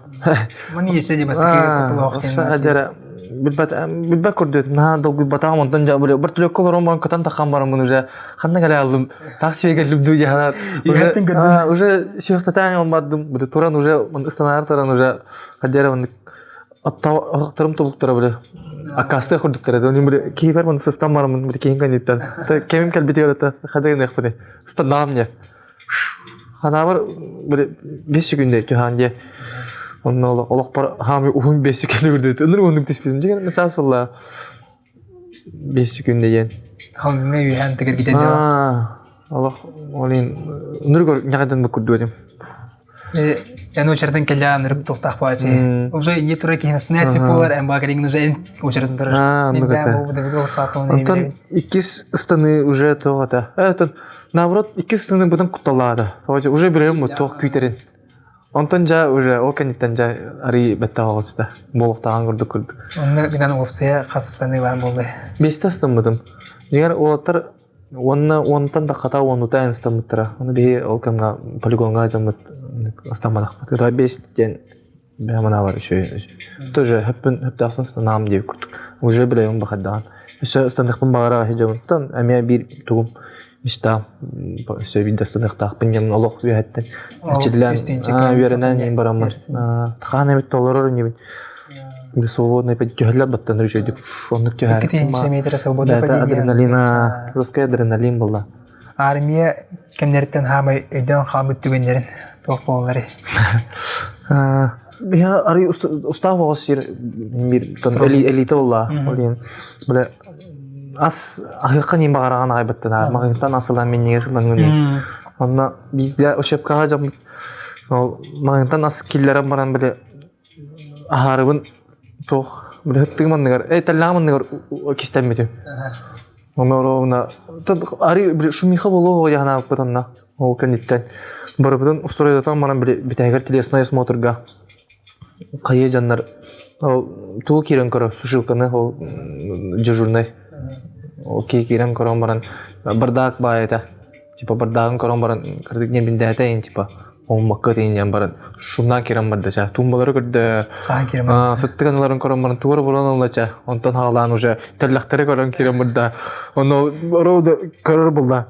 Маны иэсэ дии бастакы кутталаах Хаддара билбэт билбэт курдук наһаа долгуйбатаҕым онтон дьэ били вертолёкка олорон баран көтөн таххан бараммын уже ханна кэлэ алдым таах сиэгэ кэллим дуу дии уже уже сүөхтэтээҥ ылмардым били туран уже ыстанаары туран уже хаддара оннук Аттарым тобуктара били аккаастыах курдуктара да били киһибэр маны сыстан бараммын били киһин кэнниттэн кэмим кэлбитигэр это хада гыныахпыный ыстаннаҕым дьэ Ханаабар били 5 секунда түһаан дьэ онно олохпор хаамый уһун 5 секунда көрдөт ыныр уһуннук түспүтүм дьэ саас буолла 5 секунда диэн Халыҥҥа үөһээн тигэргитэн дьэ олох олин ыныр көр ньаҕайдан бу курдук Эн очередын кэллээн ынырык туохтаах баачы. Уже не тура киһин снять буолар эн баакарыҥ уже эн очередын турар. Онтон иккис ыстаны уже туох это. Это наоборот иккис ыстаны бутан кутталаада. Уже билем туох күүтэрин. Онтон жа уже ол кэнниттэн жа арый бэтте оҕуста. Буолуктаан курдук курдук. Онно гынан уопсайа хас ыстаны баар буолла. Бесте ыстаммытым. Дьиҥэр уолаттар Уонна уонтан да хата уонута ыстаммыттара. Ону биһи ол кэмҥэ полигоҥҥа дьоммут ыстамматахпыт. Кыта бес диэн бэйэм анаабар үчүгэй. Тоже хөппүн хөптөөхпүн санаам диэбит курдук. Уже билэбин бахардаҕан. Өссө ыстаныахпын баҕарар дьоммуттан эмиэ биир тугум мечтам өссө биирдэ ыстаныахтаахпын диэн олох үөһэттэн эчиллэн үөрэнэн иһин бараммын. Хаан эбит толорор инибин. Свободный түһэллэр баттаныр үчүгүйдүк оннук түһэр. 2 метра свободное падение. Адреналина, русская адреналин была. Армия кэмнэриттэн хаамай өйдөөн хаалбыт түгэннэрин туох буолалларый? Биһа арый устаах оҕус сир бир элита болла. Ол биле ас аһыахха ним баҕараҕан аҕайбыттан маҕыҥтан асылан миннигэ сылаҥын онно биирдэ учебкаҕа дьоммут ол маҕыҥтан ас киллэрэн баран биле Аһаарыбын туох били ыттыгым анныгар, э тэллэҕим анныгар кистэммитим. Онно оруобуна арый били шумиха буолуо дии санаабыппыт онно ол кэнниттэн барыбытын устуруйдатан баран били бүтэһигэр телесный осмотрга хайыы дьоннор ол тугу киирэн көрөр сушилканы ол дежурнай ол киһи киирэн көрөн баран бардак баай этэ типа бардаагын көрөн баран кырдык диэн биндээтэ типа Оммакка тиийэн баран шумнаан киирэн барда ча туумбалары көрдө Хаһан киирэн барда? Сыттык аналарын көрөн баран тугу эрэ булан ылла ча онтон хаалаан уже тэллэхтэри көрөн киирэн барда ону роуда көрөр булла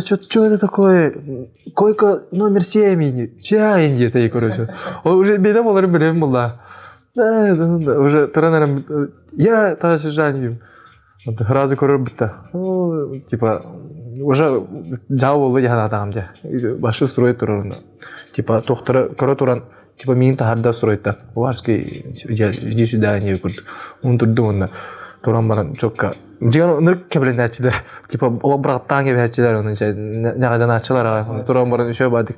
что что это такое койка номер 7 чай диэтэ короче ол уже беда боларын билем булла уже туран эрэн я товарищ Жанью Сразу көрөр бутта. Типа уже жау болду дии санаатаҕым дьэ. Башы строй турар Типа туохтара көрө туран типа миин таһарда стройта. Уварский иди сюда не курдук. Он турду уонна туран баран чокка дьиҥэр ынырык кэбилэнээччилэр типа олох бырахтаан кэбиһээччилэр ону ньаҕайданааччылар туран баран үчүгэй баадык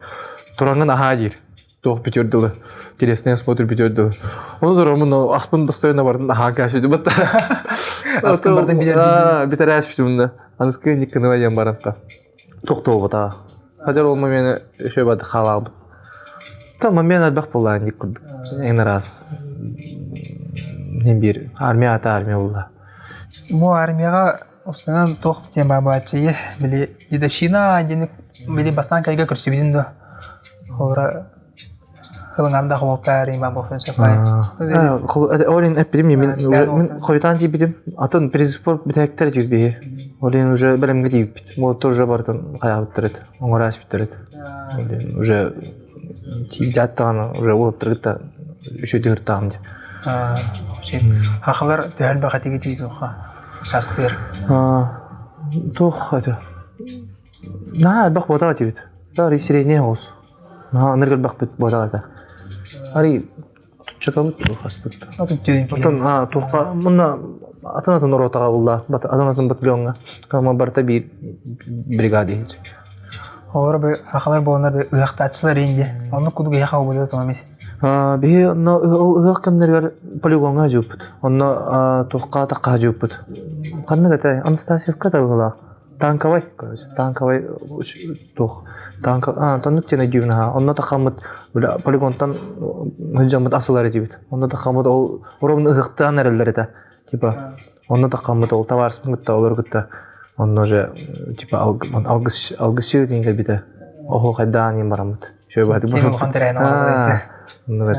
тураҥҥын аһаа диир туох бүтүөр дылы телесный осмотр бүтүөр дылы ону тураммын аспын достоойно бардын аһаан кээсүтүм батта Аскын бардын бүтэр бүтэрээспитим да аныскы никкыныва диэн баран та тохтообута хадьар ол момены еще бады халаабыт. То момент элбэх буолла инник курдук. Эн раз биир армия ата армия буолла. Бу армияҕа Упсанан туох диэн баабааччыйы били дедовщина диэн били бастаан кэлгэ көрсүбүтүн да холура ылынардаах уолтаар има буолсан сөпай. Олин эппитим мен мен хойутаан тиийбитим. Атын призспорт бүтэһиктэр тиийбиһи. Олин уже бэлэмҥэ тиийбит. Молоттор уже бартын хайаабыттар эт. Оҥоро ааспыттар эт. Олин уже тиийдээт даҕаны уже уолаттаргыта үчүгэй тыһыртаҕым диэн. Хахалар төһө элбэх этиги тиийдуха сааскытыгар? Туох это наһаа элбэх буотах этибит. Арый средний оҕус. Наһаа ынырык элбэхпит буотах этэ. Арый тутчакабыт хаспыт. Оттон туохха мунна атын атын ротаҕа булла атын атын батальоҥҥа кама барыта биир бригада иһинчи. Олор бы хахалар буоланар бы ыһахтааччылар инди. Оннук кудук ыһах обудата томамис. Биһи онно ол ыһыах кэмнэригэр полигоҥҥа сылдьыбыппыт. Онно туохха атахха сылдьыбыппыт. Ханнык этэй? Анастасьевка да быһыылаах. Танковай, короче, танковай туох танка оннук диэн өйдүүбүн аһаа. Онно тахаммыт полигонтан сылдьаммыт асылар этибит. Онно тахаммыт ол ровно ыһыахтаан эрэллэр этэ. Типа онно тахаммыт ол табаарыспын кытта олору кытта онно уже типа алгыс алгысчы диэн кэлбитэ. Оһуохайдаан иһин бараммыт. Киэҥ улахан тэрээһин оҥороллор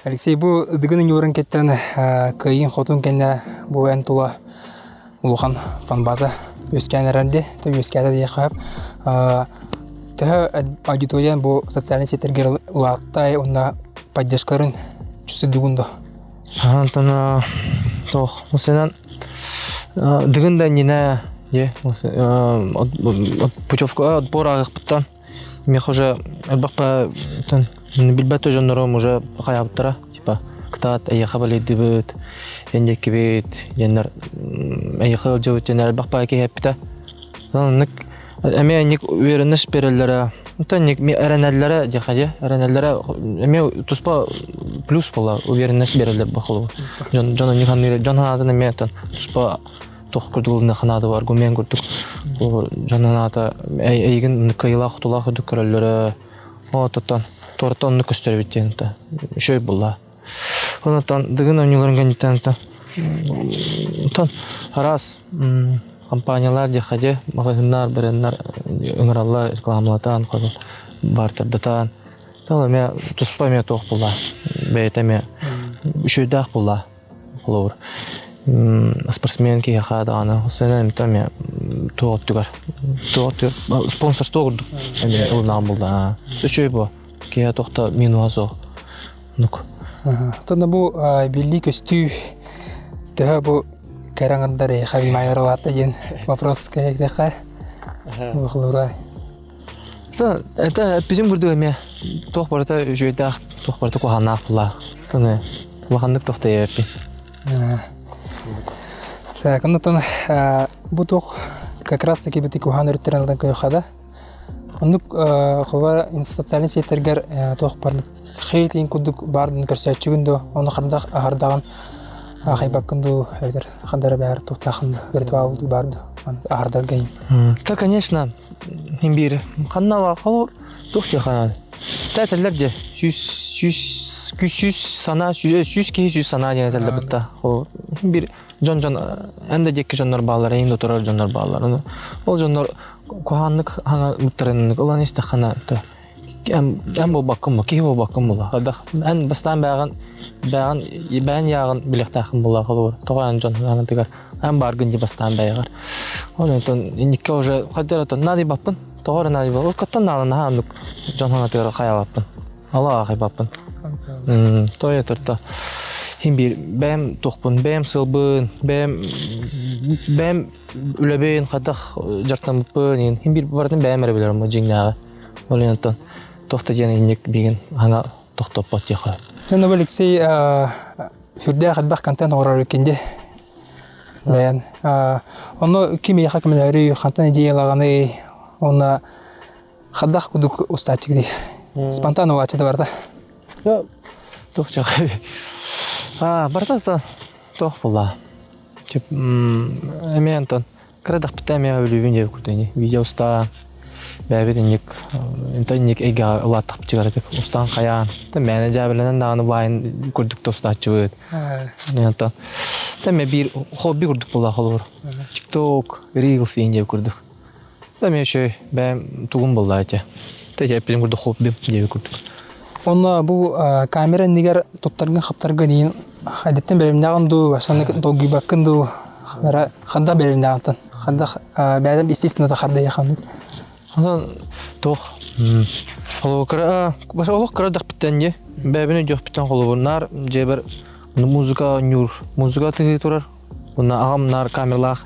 Алексей, бу Дыгын Ньуурун кэттэн кыайын-хотун кэннэ бу эн тула улахан фанбаза үөскээн эрэрди, то үөскээтэ диэххэ сөп. Төһө аудиториян бу социальнай сетьтэргэ улааттай уонна поддержкаларын чувствуйдугун до? Антон туох мусынан Дыгын да иннинэ дьэ путевка отбор ааҕыахпыттан миэхэ уже элбэххэ билбэт дьоннорум уже хайаабыттара типа кытаат эйиэхэ балыйдыбыт эн диэккибит диэннэр эйиэхэ ыалдьыбыт диэннэр элбэх баҕайы киһи эппитэ оннук эмиэ инник үөрэнэс биэрэллэрэ Оттон эрэнэллэрэ диэхэ дии эрэнэллэрэ эмиэ туспа плюс буолла уверенность биэрэллэр бу дьон дьон оннук саныыр дьон санаатын эмиэ оттон туспа туох курдук ылыныахха наада аргумент курдук дьон санаата эйигин кыайыылаах-хотуулаах курдук көрөллөрө оттон туораттан оннук көстөр эбит диэн үчүгэй буолла Онтон Дыгын оонньууларын кэнниттэн онтон араас компаниялар диэххэ дии маҕаһыыннар, бренднэр ыҥыраллар, рекламалатан, бартардатан. Ол эмиэ туспа эмиэ туох буолла, бэйэтэ эмиэ үчүгэйдээх буолла холобур. Спортсмен киһиэхэ даҕаны эмиэ туох өттүгэр туох өттүгэр спонсорство курдук эмиэ ылынаҕын буолла. Үчүгэй буо. Киһи туох да минуһа суох. Нук. Тонна бу биллии көстүү төһө бу кэрэ аҥардар эйиэхэ внимание диэн вопрос кэлиэххэ. Бу Это эппитим курдук эмиэ туох барыта үчүгэйдээх, туох барыта куһаҕаннаах буолла. Таны улаханнык тохтойо эппин. Так, оннуттан бу туох как раз таки бити куһаҕан өрүттэрин ылан көрүөххэ да. Оннук хобар социальнай сетьтэргэр туох бар хейтинг курдук баардын көрсөөччүгүн дуо? Ону хардах аһардаҕын аахайбаккын дуу эбэтэр хандара бээр туохтаахын ритуал баар дуу аһардарга Да, конечно, хин биир ханна холор туох дии ханаа. Та этэллэр дии сүүс сүүс сүүс санаа сүүс киһи сүүс санаа диэн этэллэр бытта. Ол биир дьон дьон эн да диэки дьоннор бааллар, эйин да турар дьоннор бааллар. Ол дьоннор куһааннык хаҥа ылан истэххинэ эн буолбаккын бу киһи буолбаккын була хайдах эн бастаан бэйэҕин бэйэҕин бэйэн яаҕын билиэхтээххин буолла холобур тоҕо эн дьон ханаатыгар эн бааргын дии бастаан бэйэҕэр ол онтон инникке уже хайдах эрэ наадыйбаппын тоҕо эрэ наадыйбаппын кыттан наада наһаа оннук дьон ханаатыгар хайаабаппын ала аахайбаппын тоойо турта. Хин биир бэйэм туохпун, бэйэм сылбын, бэйэм бэйэм үлэбин хайдах дьарыктаммыппын иһин хин биир барытын бэйэм эрэ билэрим дьиҥнээҕи. Ол иһин оттон туох да диэн инник биигин хаҥа тохтоппот диэххэ. Дьон Алексей сүрдээх элбэх контент оҥорор эккин Бэйэн. Онно ким эйиэхэ көмөлөһөрүй, хантан идеялаҕыный, уонна хайдах курдук устааччыгый дии? Спонтан ылааччы барыта. Туох дьаҕай. Барыта туох буолла? Эмиэ Антон Кыра дахпыта эмиэ өлүүбүн диэбит курдук ини. Видео устаан, бэйэбит инник инник эйгэҕэ улааттахпытыгар устаан хайаан, мээнэ дьээбэлэнэн даҕаны баайын курдук да устааччыбыт. Онтон эмиэ биир хобби курдук буолла холобур. TikTok, Reels иин диэбит курдук. Эмиэ үчүгэй бэйэм тугум буолла этэ. Тэ эппитим курдук хоббим диэбит курдук. Онно бу камера иннигэр туттаргын-хаптаргын иин хайдаттан бэлэмнээҕин дуу, саннык долгуйбаккын дуу, ханда бэлэмнээҕинтэн, ханда бэйэм естественно хардайаханнык. Онон туох холобур кыра олох кыра дахпыттан дии бэйэбин өйдүөхпүттэн холобур наар дьиэбэр музыка оонньуур музыка тыһыы турар Уонна аҕам наар камералаах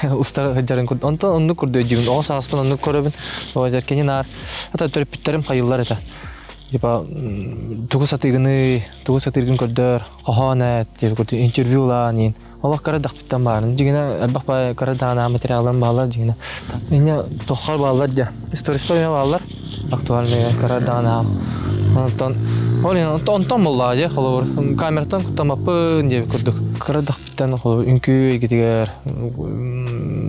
устар сылдьарын курдук. Онтон оннук курдук өйдүүбүн. Оҕо сааспын оннук көрөбүн. Оҕо кини наар ата төрөппүттэрим хайыллар этэ. Типа тугу сатыыгыный, тугу сатыыргын көрдөр, хоһоон эт, диэбит курдук интервью ылаан иин. Олох кыра дахпыттан баарын. Дьигинэ элбэх баай кыра даҕаны материалларым бааллар дьигинэ. Инне тоххор бааллар дьэ. Истористар эмиэ бааллар. Актуальный кыра даҕаны Онтон ол иһин онтон буоллаҕа дии холобур камераттан куттаммаппын диэбит курдук. Кыра дахпыттан холобур үҥкүү эйгэтигэр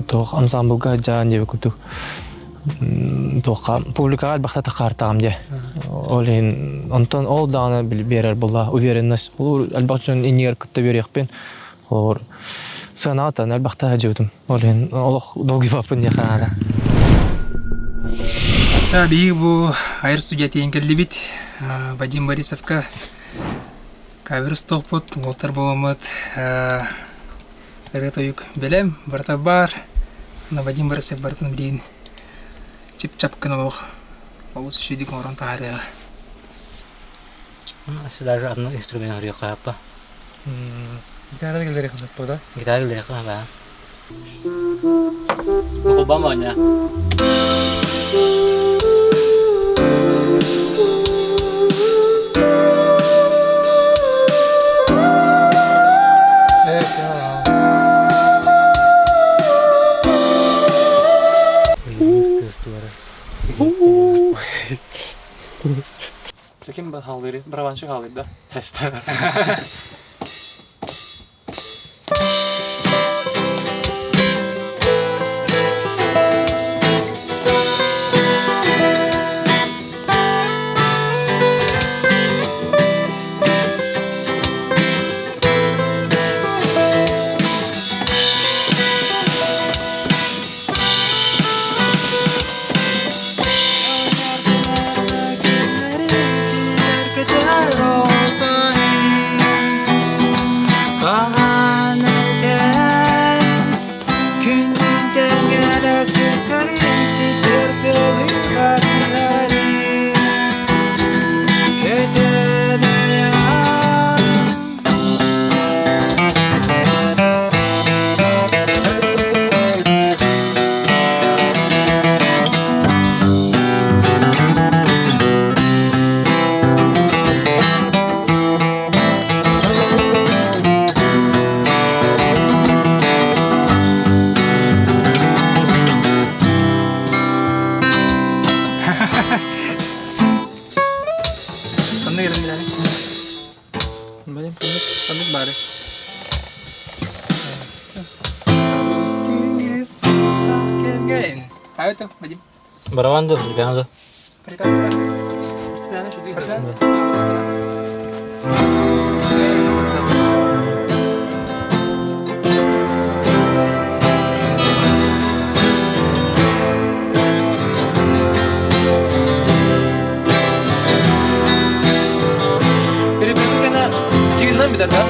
туох ансамблга сылдьаан диэбит курдук туохха публикаҕа элбэхтэ тахаартаҕым дии. Ол иһин онтон ол даҕаны биэрэр буолла уверенность. Ол элбэх дьон иннигэр кытта үөрүөхпүн Холобур, сыанаҕа элбэхтэ сылдьыбытым. Ол иһин олох долгуйбаппын диэххэ наада. Биһиги бу айар студия тиийэн кэллибит. Вадим Борисовка кавер устуохпут, уолтар буоламмыт ырыа-тойук бэлэм, барыта баар. Вадим Борисов барытын билигин чип-чап гына олох олус үчүгэйдик оҥорон таһаарыаҕа. Даже одну инструмент ырыахха Гитара гэллэриэххэ да? Гитара гэллэриэххэ баа. Мукулбам оонньоо. Ким хаалыырый? Барабанщик хаалыыр да? Ханна кэлэн билэҕин? Блин, ханнык, ханнык баары? А это, Вадим? Барабан да, фортепиано да. Фортепиано, фортепиано. Перепрыгну кэнэ тигиннэн бүтэр да?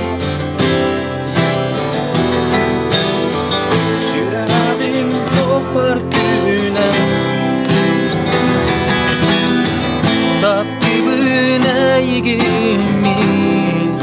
Сүрэҕим туохпар күнэ Таптыыбын эйигин мин.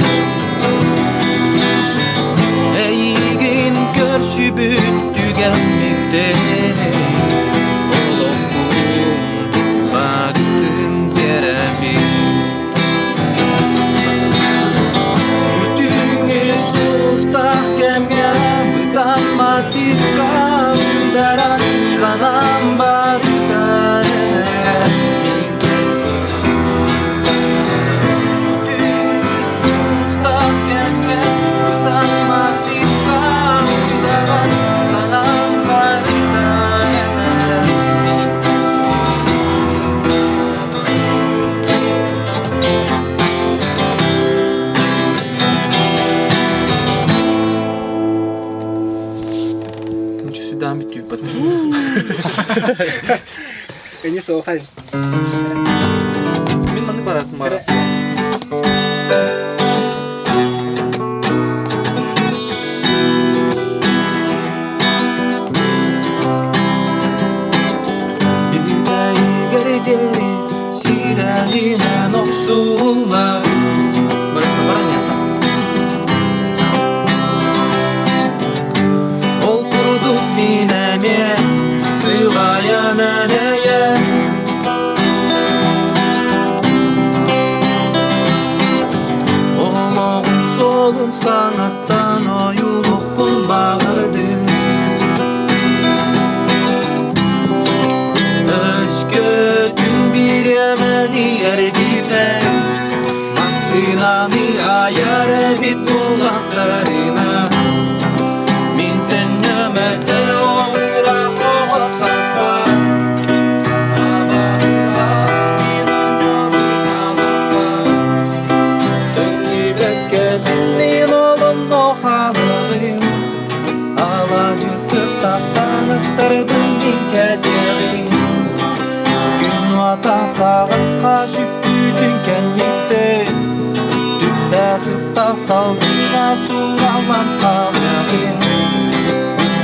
Кэнньэ суохай. Мин маннык баратын бара. Сирэлинэн охсуллар. Ол курдук мин эмиэ сылайан элэйэн Олоҕум суолун саҥаттан ойуулуохпун баҕардым Өскөтүн бириэмэни эргитэн Массыынаны айар эбит буоллахтарына Мин төннөмөтө оҕураах оҕо саспар Төннүбэккэ мин олонно хаалыгым Алаадьы сыттахтан ыстарбын мин кэтиэҕим Күн уота саҕахха сүппүтүн кэнниттэн Түптэ сыттах салгына суураллан хаалыаҕым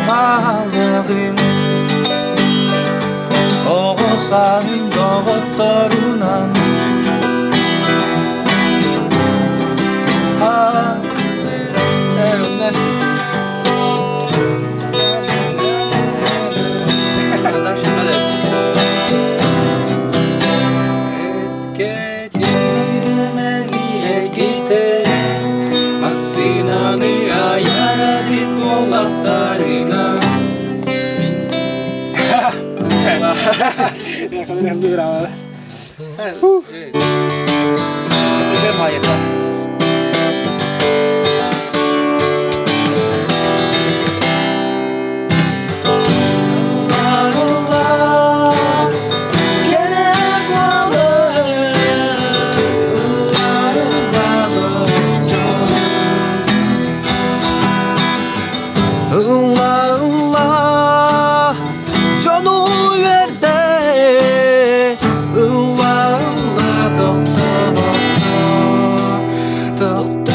Хаалыаҕым Оҕо сааһым доҕотторунан Массыынаны айар эбит буоллахтарына Ылла, ылла, дьону үөрдэ, ылла, ылла, тохтобокко, тохтобокко.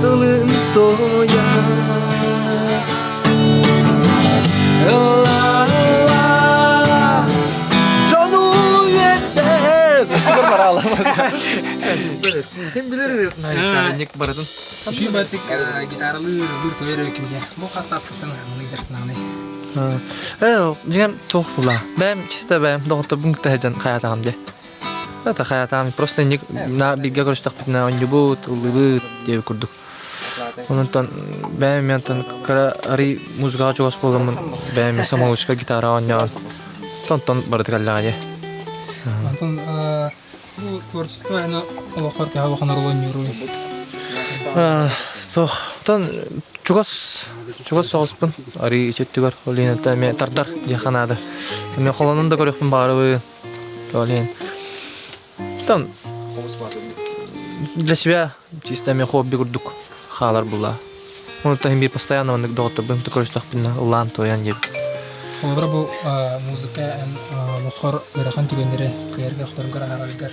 Тылын тоя Дьону Ким билер барытын. Үчүй гитаралыыр, ыллыыр тоёр эбиккин диэн. Бу хас сааскыттан маннык дьарыктанаҕыный? Дьиҥэр туох була. Бэйэм чисто бэйэм доҕотторбун кытта сылдьан хайаатаҕым дии. Это хайаатаҕым просто инник на бииргэ көрүстэхпитинэ оонньуубут, ыллыыбыт диэбит курдук. Онтон бэйэм эмиэ онтон кыра арый музыкаҕа чугас буоламмын бэйэм самоучка гитара оонньоон онтон барыта кэллэҕэ дии. Онтон бу творчество аны олоххор төһө улахан оруолу оонньууруй? Туох онтон чугас чугас соҕуспун арый ити өттүгэр ол иһин эмиэ тардар диэххэ наада. Эмиэ холонон да көрүөхпүн баҕарабын. Ол иһин Оттон для себя чисто эмиэ хобби курдук хаалар була. Онтон иһин биир постоянно маннык доҕотторбун көрүстэхпинэ ыллаан туойан диэбит. Холобура бу музыка эн олоххор ыарахан түгэннэри кыайарга охторгор аһараргар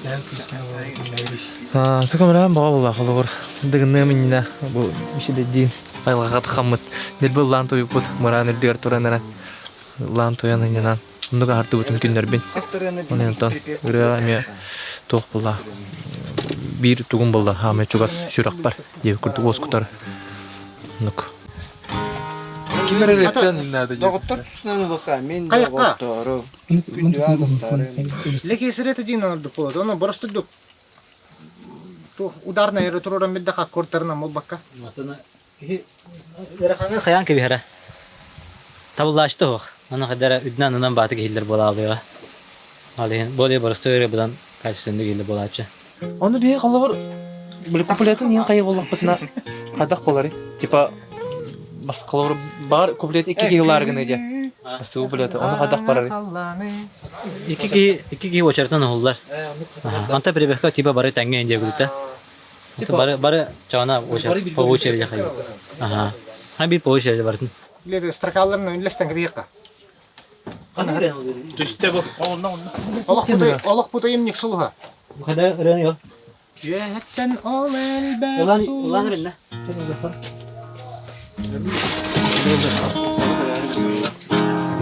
төһө күүскэ киллэрий? Көмөлөһөн баҕа буолла холобур дыгынныам иннинэ бу мишеледдиин айылҕаҕа тахаммыт нэлбэ ыллаан туйуппут мыраан үрдүгэр туран эрэн ыллаан туйан иннинэн Оннук аһардыбытын күннэрбин. Онтон ырыа эмиэ туох буолла биир тугум буолла хаамай чугас сүрэхпэр диэбит курдук уоскутар. Оннук. Ким эрэ рэптэн наада Доҕоттор тусунан ылыха, мин доҕотторум. Күндү аадастарым. Лекесирете диин ордук болот. Ону боростуйдук туох ударная эрэ туруоран биддаха аккордтарынан буолбакка. Киһи ыарахаҥҥа хайаан кэбиһэрэ. Табыллааччыта суох. Аны хайдара үрдүнэн аннынан бааты киһиллэр буолаалыаҕа. Ол иһин более боростуой эрэ быдан качественный киһиллэр буолааччы. Ону биһи холобур Били куплетын иһин хайы буоллахпытына хайдах буоларый? Типа баскалар бар куплет икки киһи ылаар гына дии. Бастакы куплеты ону хайдах барарый? Икки киһи икки киһи уочаратынан уһуллар. Онто прибавка типа бары тэҥҥэ индиэ Типа бары бары чаана по очереди хайы. Ага. Ха бир по очереди бартын. Билет строкаларын үллэстэн кэбиһиэххэ. Түстэ бу. Олох путайым сулуһа. Хада ырыаны yok. Үөһэттэн ол элбэх Улан сулус. улан ырынна.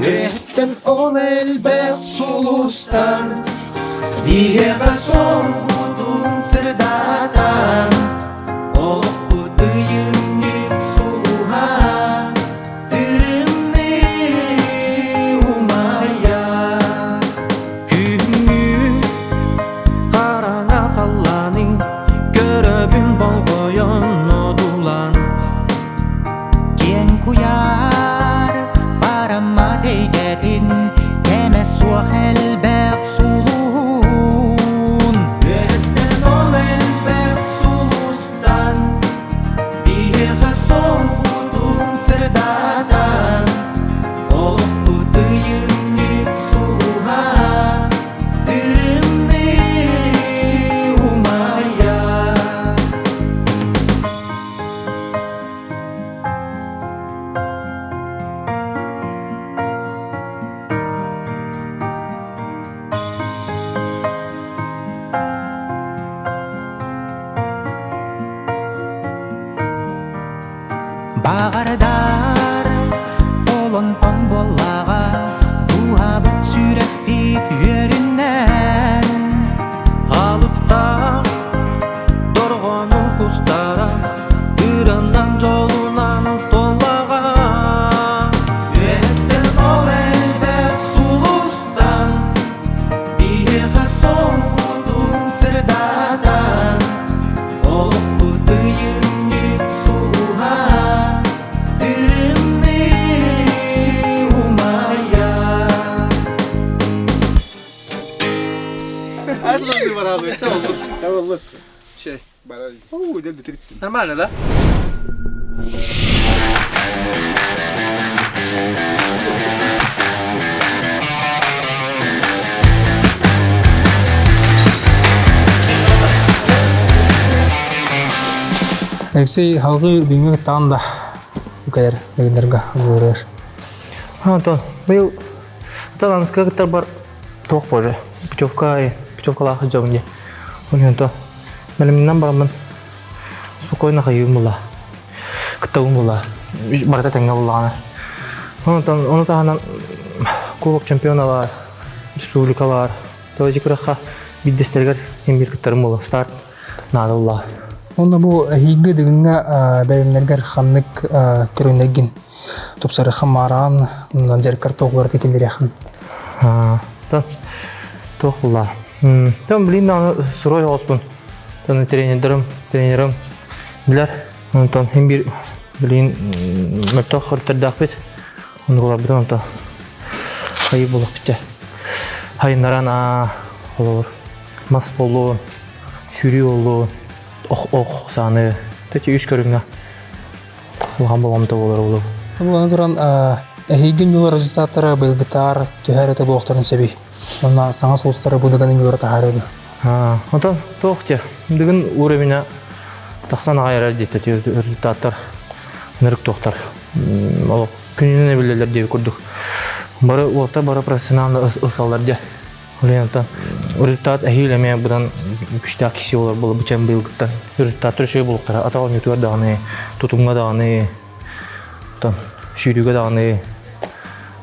Үөһэттэн ол элбэх сулустар Биһиэхэ солбутун сырдатар Олохпут ыйынньык сулуһа Тырымныы умайа Күһүҥҥү хараҥа халлааны Көрөбүн болҕойон одуулаан Киэҥ куйаар бараммат эйгэтин кэмэ суох элбэх сулуһун Үөһэттэн ол элбэх сулустан Биһиэхэ солбутун сырдатан Олохпут ыйынньык сулуһа Тырымныы умайа Баҕардар олонтон буоллаҕа дууһабыт сүрэхпит үөрүнэн Алыптаах дорҕоону кустаран Ыранан дьолунан толлаҕа Үөһэттэн ол элбэх сулустан Биһиэхэ солбутун сырдатан Олохпут ыйынньык сулуһа Тырымныы умайа Нормально, да? Алексей халгы бүгүҥҥү таан да үкэлэр дыгыннарга буолар. Антон, быйыл Ата кыттар бар туох боже путевка путевкалаах сылдьабын дии. Ол иһин то бэлэмнэнэн бараммын спокойно хайыым була. Кыттабын була. Барыта тэҥҥэ буллаҕына. Онтон ону таһынан кубок чемпионалар, республикалар, то эти күрэххэ биирдэстэригэр иһин биир кыттарым буолла. Старт наада буллаҕа. Онно бу эһиилги дыгыҥҥа бэлэмнэргэр ханнык көрүҥнэргин тупсарыаххын маараҕын, дьарыккар туох барыта киллэриэххин? Тон туох булла? Тон блин аны сырой оҕуспун. Тон тренердарым, тренерым билэр. Онтон хин бир блин мөлтөх өртөрдөөхпүт. Оннуларбытын онто хайы булахпытча. Хайыннаран аа холобур мас болуон, сүүрүү болуон, ох-ох сааны. Тэти үс көрүҥҥэ улахан болҕомто буолар буолуо. Бу аны туран эһиги ньула результаттара быйылгытаар түһэр этэ буолуохтарын сөбүй. Уонна саҥа сулустары бу дыгын ньура таһаарыа Онтон туох те дыгын уровеня тахсан аҕай эрэр диэтэ результаттар ынырык туохтар олох күнүнэн эбиллэллэр диэби курдук бары уолта бары профессионально ылсаллар дьэ Онтон результат эһиил эмиэ быдан күстээх киси олор буола бычан быйылгыттан результаттар үчүгэй буолуохтара атах оонньуутугар даҕаны тутумҥа даҕаны оттон сүүрүүгэ даҕаны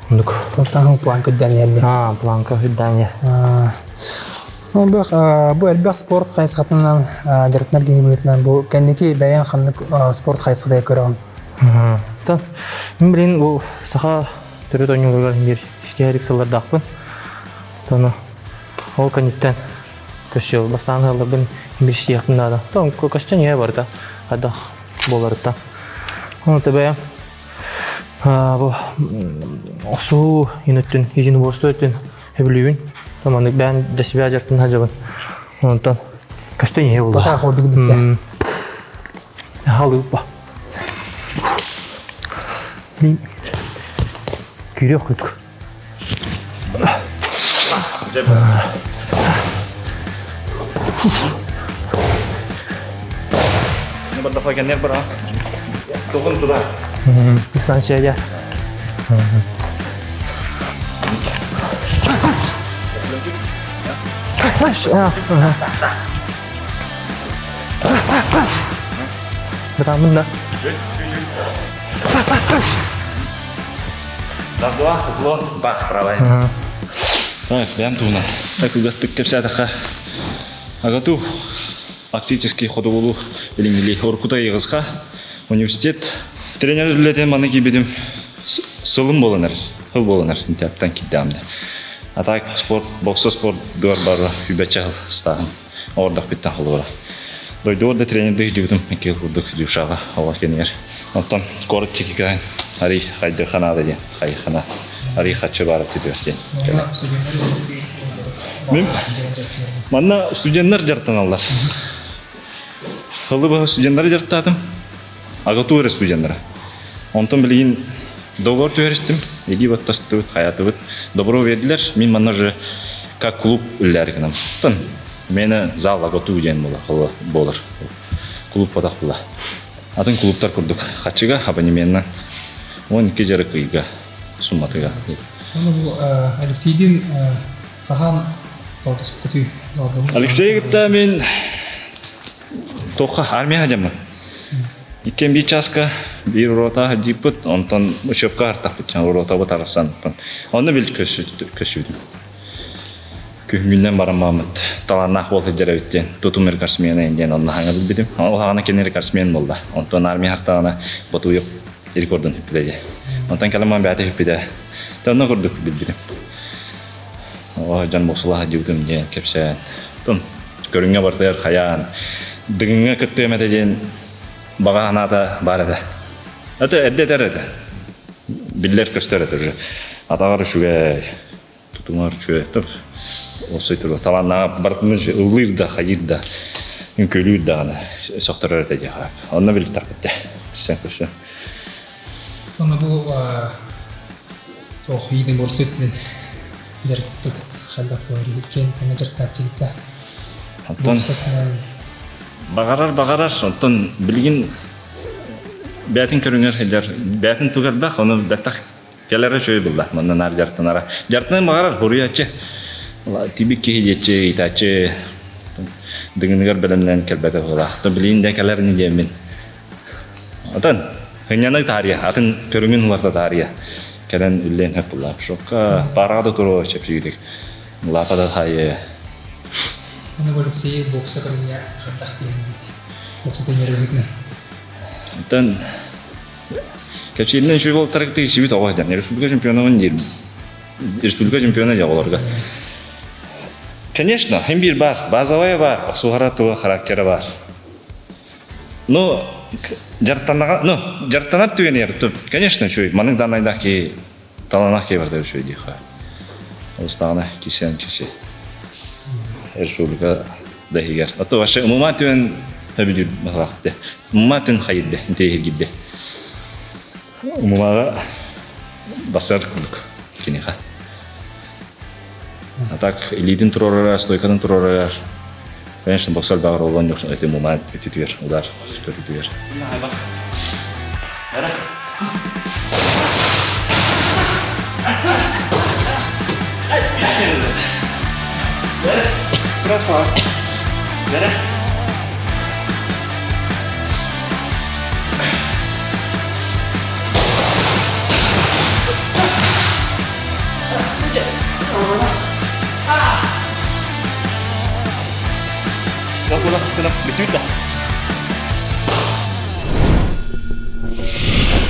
оннук Тылтааһын планка үрдээн иһэллэр. Аа, планка үрдээн иһэр. Ну, бу элбэх спорт хайысхатынан дьарыктанар киһи быһыытынан бу кэнники бэйэҥ ханнык спорт хайысхатыгар көрөҕүн? Оттон мин билин бу саха төрүт оонньууларыгар биир ситиһэрик сыллардаахпын. Тону ол кэнниттэн көссүөл бастаан ыалларбын билсиэхпин наада. Тон көстөн иһэ барыта хайдах буоларыттан. Ону бэйэм бу охсуһуу иноттун единоборство өттүн сөбүлүүбүн. Маннык бэйэм для себя дьарыктан сылдьабын. Онтон Көстөн иһэ була. Пока хордугун Халыппа. Мин күйрек кутук. Дистанция я. Бытаамын да. Раз, два, уклон, бас, правая. Так, бэйэм туһунан. Так кылгастык кэпсээтэххэ, АГАТУ Арктический хотугулуу илиҥҥилии Уруккута Иҕысха университет тренер үлэтин маны киирбитим сылым буолан эрэр, сыл буолан эрэр интээптэн киирдэҕим да. А так спорт, бокса спорт дугар бары үбэччэ сыл ыстааһын оҕордох биттэн холуора. Дойдугар да тренердии сылдьыбытым икки курдук Дюшаҕа оҕо кэнигэр. Оттон куорат диэки көһөн арый хайдыахха наада диэн, хайыххана арый хаччы баар өттүтүгэр диэн. Мин манна студеннар дьарыктаналлар. Сылы быһа студеннары дьарыктаатым. АГАТУ эрэ студеннара. Онтон билигин договор түһэристим. Илии баттастыбыт, хайаатыбыт. Добро бердилер. Мин манна уже как клуб үллээри гынам. Тын мені зал АГАТУ диэн буолар. Клуб потах була. Атын клубтар курдук хаччыга абонеменна 12 жарык ыйга сумматыга. Оны бу Алексейдин хаһан тоотуспутуй? Алексей кытта мен тоққа армия хадьаммын. Иккен биир часка биир рота хадьыппыт, онтон учебка артахпыт, ротабыт арасан. Онно бил көссүдүм. Күһүҥҥүнэн баран мааммыт талааннаах буол сылдьар эбит диэн тутум рекордсмена диэн онно хаҥа билбитим. Ол хаҕана кини рекордсмен буолла. Онтон армия хартаҕына Ботуев рекордун хүппүтэ дии. Онтон кэлэн маан бэйэтэ хүппүтэ. Онно курдук билбитим. О дьон босулаха дьыбытым диэн кэпсээн. Тун көрүҥҥэ бартыгар хайаан дыгыҥҥа кыттыам этэ диэн баҕа санаата баар этэ. Это эрдэ этэр этэ. Биллэр көстөр этэ уже. Атаҕар үчүгэй. Тутумар үчүгэй. Ол сөйтүр талааннаах барытын ыллыыр да, хайыыр да, үҥкүүлүүр даҕаны сөхтөрөр этэ диэхэ. Онно билистахпыт Сен көрсө. Онно бу туох иидин борсуйтунан дьарыктыт хайдах буолар иккиэн тэҥэ дьарыктааччыгыта. Оттон баҕарар баҕарар оттон билигин бээтин көрүҥэр сылдьар бээтин тугарбах ону бэттэх Кэлэрэ үчүгэй булла. Манна наар дьарыктанара. Дьарыктанан баҕарар, хоруйааччы. Тибик киһи диэччи, ыйытааччы. Дыгыныгар бэлэмнээн кэлбэтэ буолаах. То билиин да кэлэр ини диэммин. Атын ынньаны таарыйа, атын көрүҥүн уларта таарыйа. Кэлэн үллээн хөп булла. Шокка параҕа да туруо чэпчигитик. Лапа да хайы. Аны Алексей бокса көрүҥҥэ хайдах диэн бокса тренербитинэн. Оттон Кэпсииринэн үчүгэй буолтарык тиийсибит оҕо диэн. Республика чемпионабын диир. Республика чемпиона дьэ оҕолорго. Конечно, хим биир бар, базовая бар, охсуһара тула характера бар. Ну, дьарыктанаҕа, ну, дьарыктанар түгэнигэр, конечно, үчүгэй. Маннык данайдаах киһи талааннаах киһи барда үчүгэй диэххэ. Олустаҕына кисээн киси. Республика да иһигэр. А то вообще умума түөн хөбүлүүр баһылаахты. Умума түн хайырды, интэриэһиргирди. Умумаҕа басар курдук киниха. А так илиитин туруорар, стойкатын туруорар. Конечно, боксер баҕар олон жоқ, это умума өтүтүгэр, удар көтүтүгэр.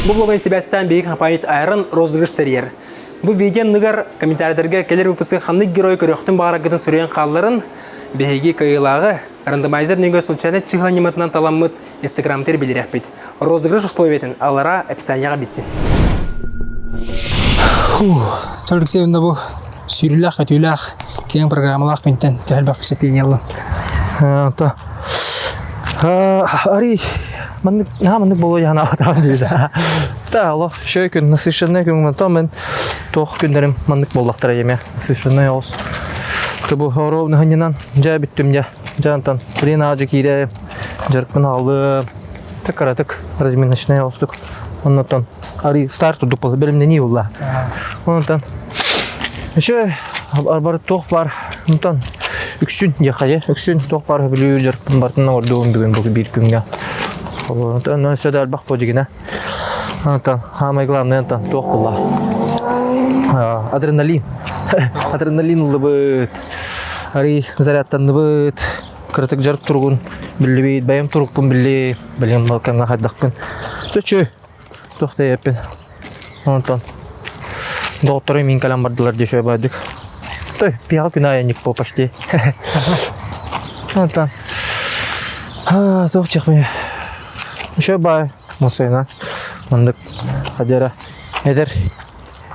Бу блогын сибээстээн биһиги компания Айрон розыгрыш тэрийэр. Бу видео анныгар комментарийдарга кэлэр выпуска ханнык герой көрүөхтүн баҕараргытын суруйан хаалларын биһиги кыайыылааҕы рандомайзер нөҥүө случайно чыһыла ньыматынан таламмыт инстаграмтыр билирэхпит. Розыгрыш условиятын аллара описанияҕа билсин. Фу, Алексеевна бу сүүрүүлээх көтүүлээх киэҥ программалаах күнтэн төһө элбэх впечатление ыллым. Онто Ари маннык наһаа маннык буолуо янаабатаҕым диир. Да, олох шөй күн насыщенный күн онтон мен туох күннэрим маннык буоллахтара еме насыщенный оҕус. Бу оруобуна ханньынан дьэ бүттүм дьэ. Дьэ онтон блин аажы киирэ дьарыкпын аҕалым. Тык кыратык разминочный оҕустук. Оннотон ари старт турдук буолла бэлэмнэнии буолла. Онтон еще бар туох бар онтон үксүн диэхайы үксүн туох бар бүлүү дьарыкпын бартын оҥордуум бүгүн бу биир күҥҥэ. Онтон өссө да элбэх подигина. Онтон самое главное онтон туох буолла адреналин. Адреналин ыллыбыт. Ари зарядтанныбыт. Кыратык дьарык туругун биллибит, бэйэм турукпун билли, билим кэмҥэ хайдахпын. Төчү туох да еппин. Онтон доҕоттору мин кэлэн бардылар дии бардык. Той, пиаҕа күн аайы по почти. Онтон туох диэхпин Еще бай мусайна маннык хадера эдэр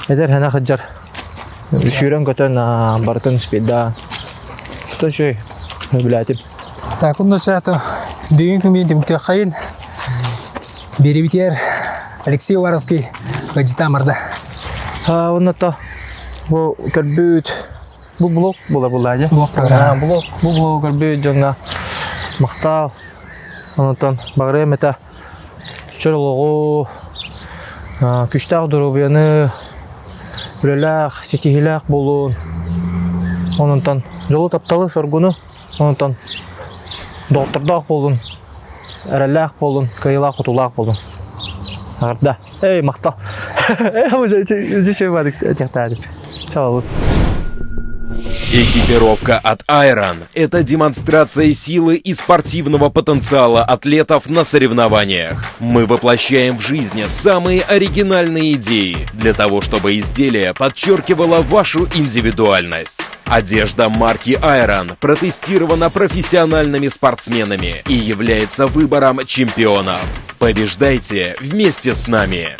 эдэр хана хыджар сүүрэн көтөн барытын спидда то үчүгэй билээтим Так, онно чаата бүгүн күн түмүктүөххэйин Беребитер Алексей Уваровский ыалдьытаан барда. Онно то бу көрбүт бу блог була була дьэ. Блог программа. Блог бу блогу көрбүт дьоҥҥо махтал. Онтон баҕарыам этэ чөл олоҕу, күүстээх доруобуйаны, үлэлээх, ситиһиилээх буолуун. Онтон дьолу, тапталы, соргуну, онтон доҕоттордоох буолун. Эрэллээх буолун, кыайыылаах-хотуулаах буолун. Аҕарда. Эй, махтал. Экипировка от Iron – это демонстрация силы и спортивного потенциала атлетов на соревнованиях. Мы воплощаем в жизнь самые оригинальные идеи для того, чтобы изделие подчеркивало вашу индивидуальность. Одежда марки Iron протестирована профессиональными спортсменами и является выбором чемпионов. Побеждайте вместе с нами!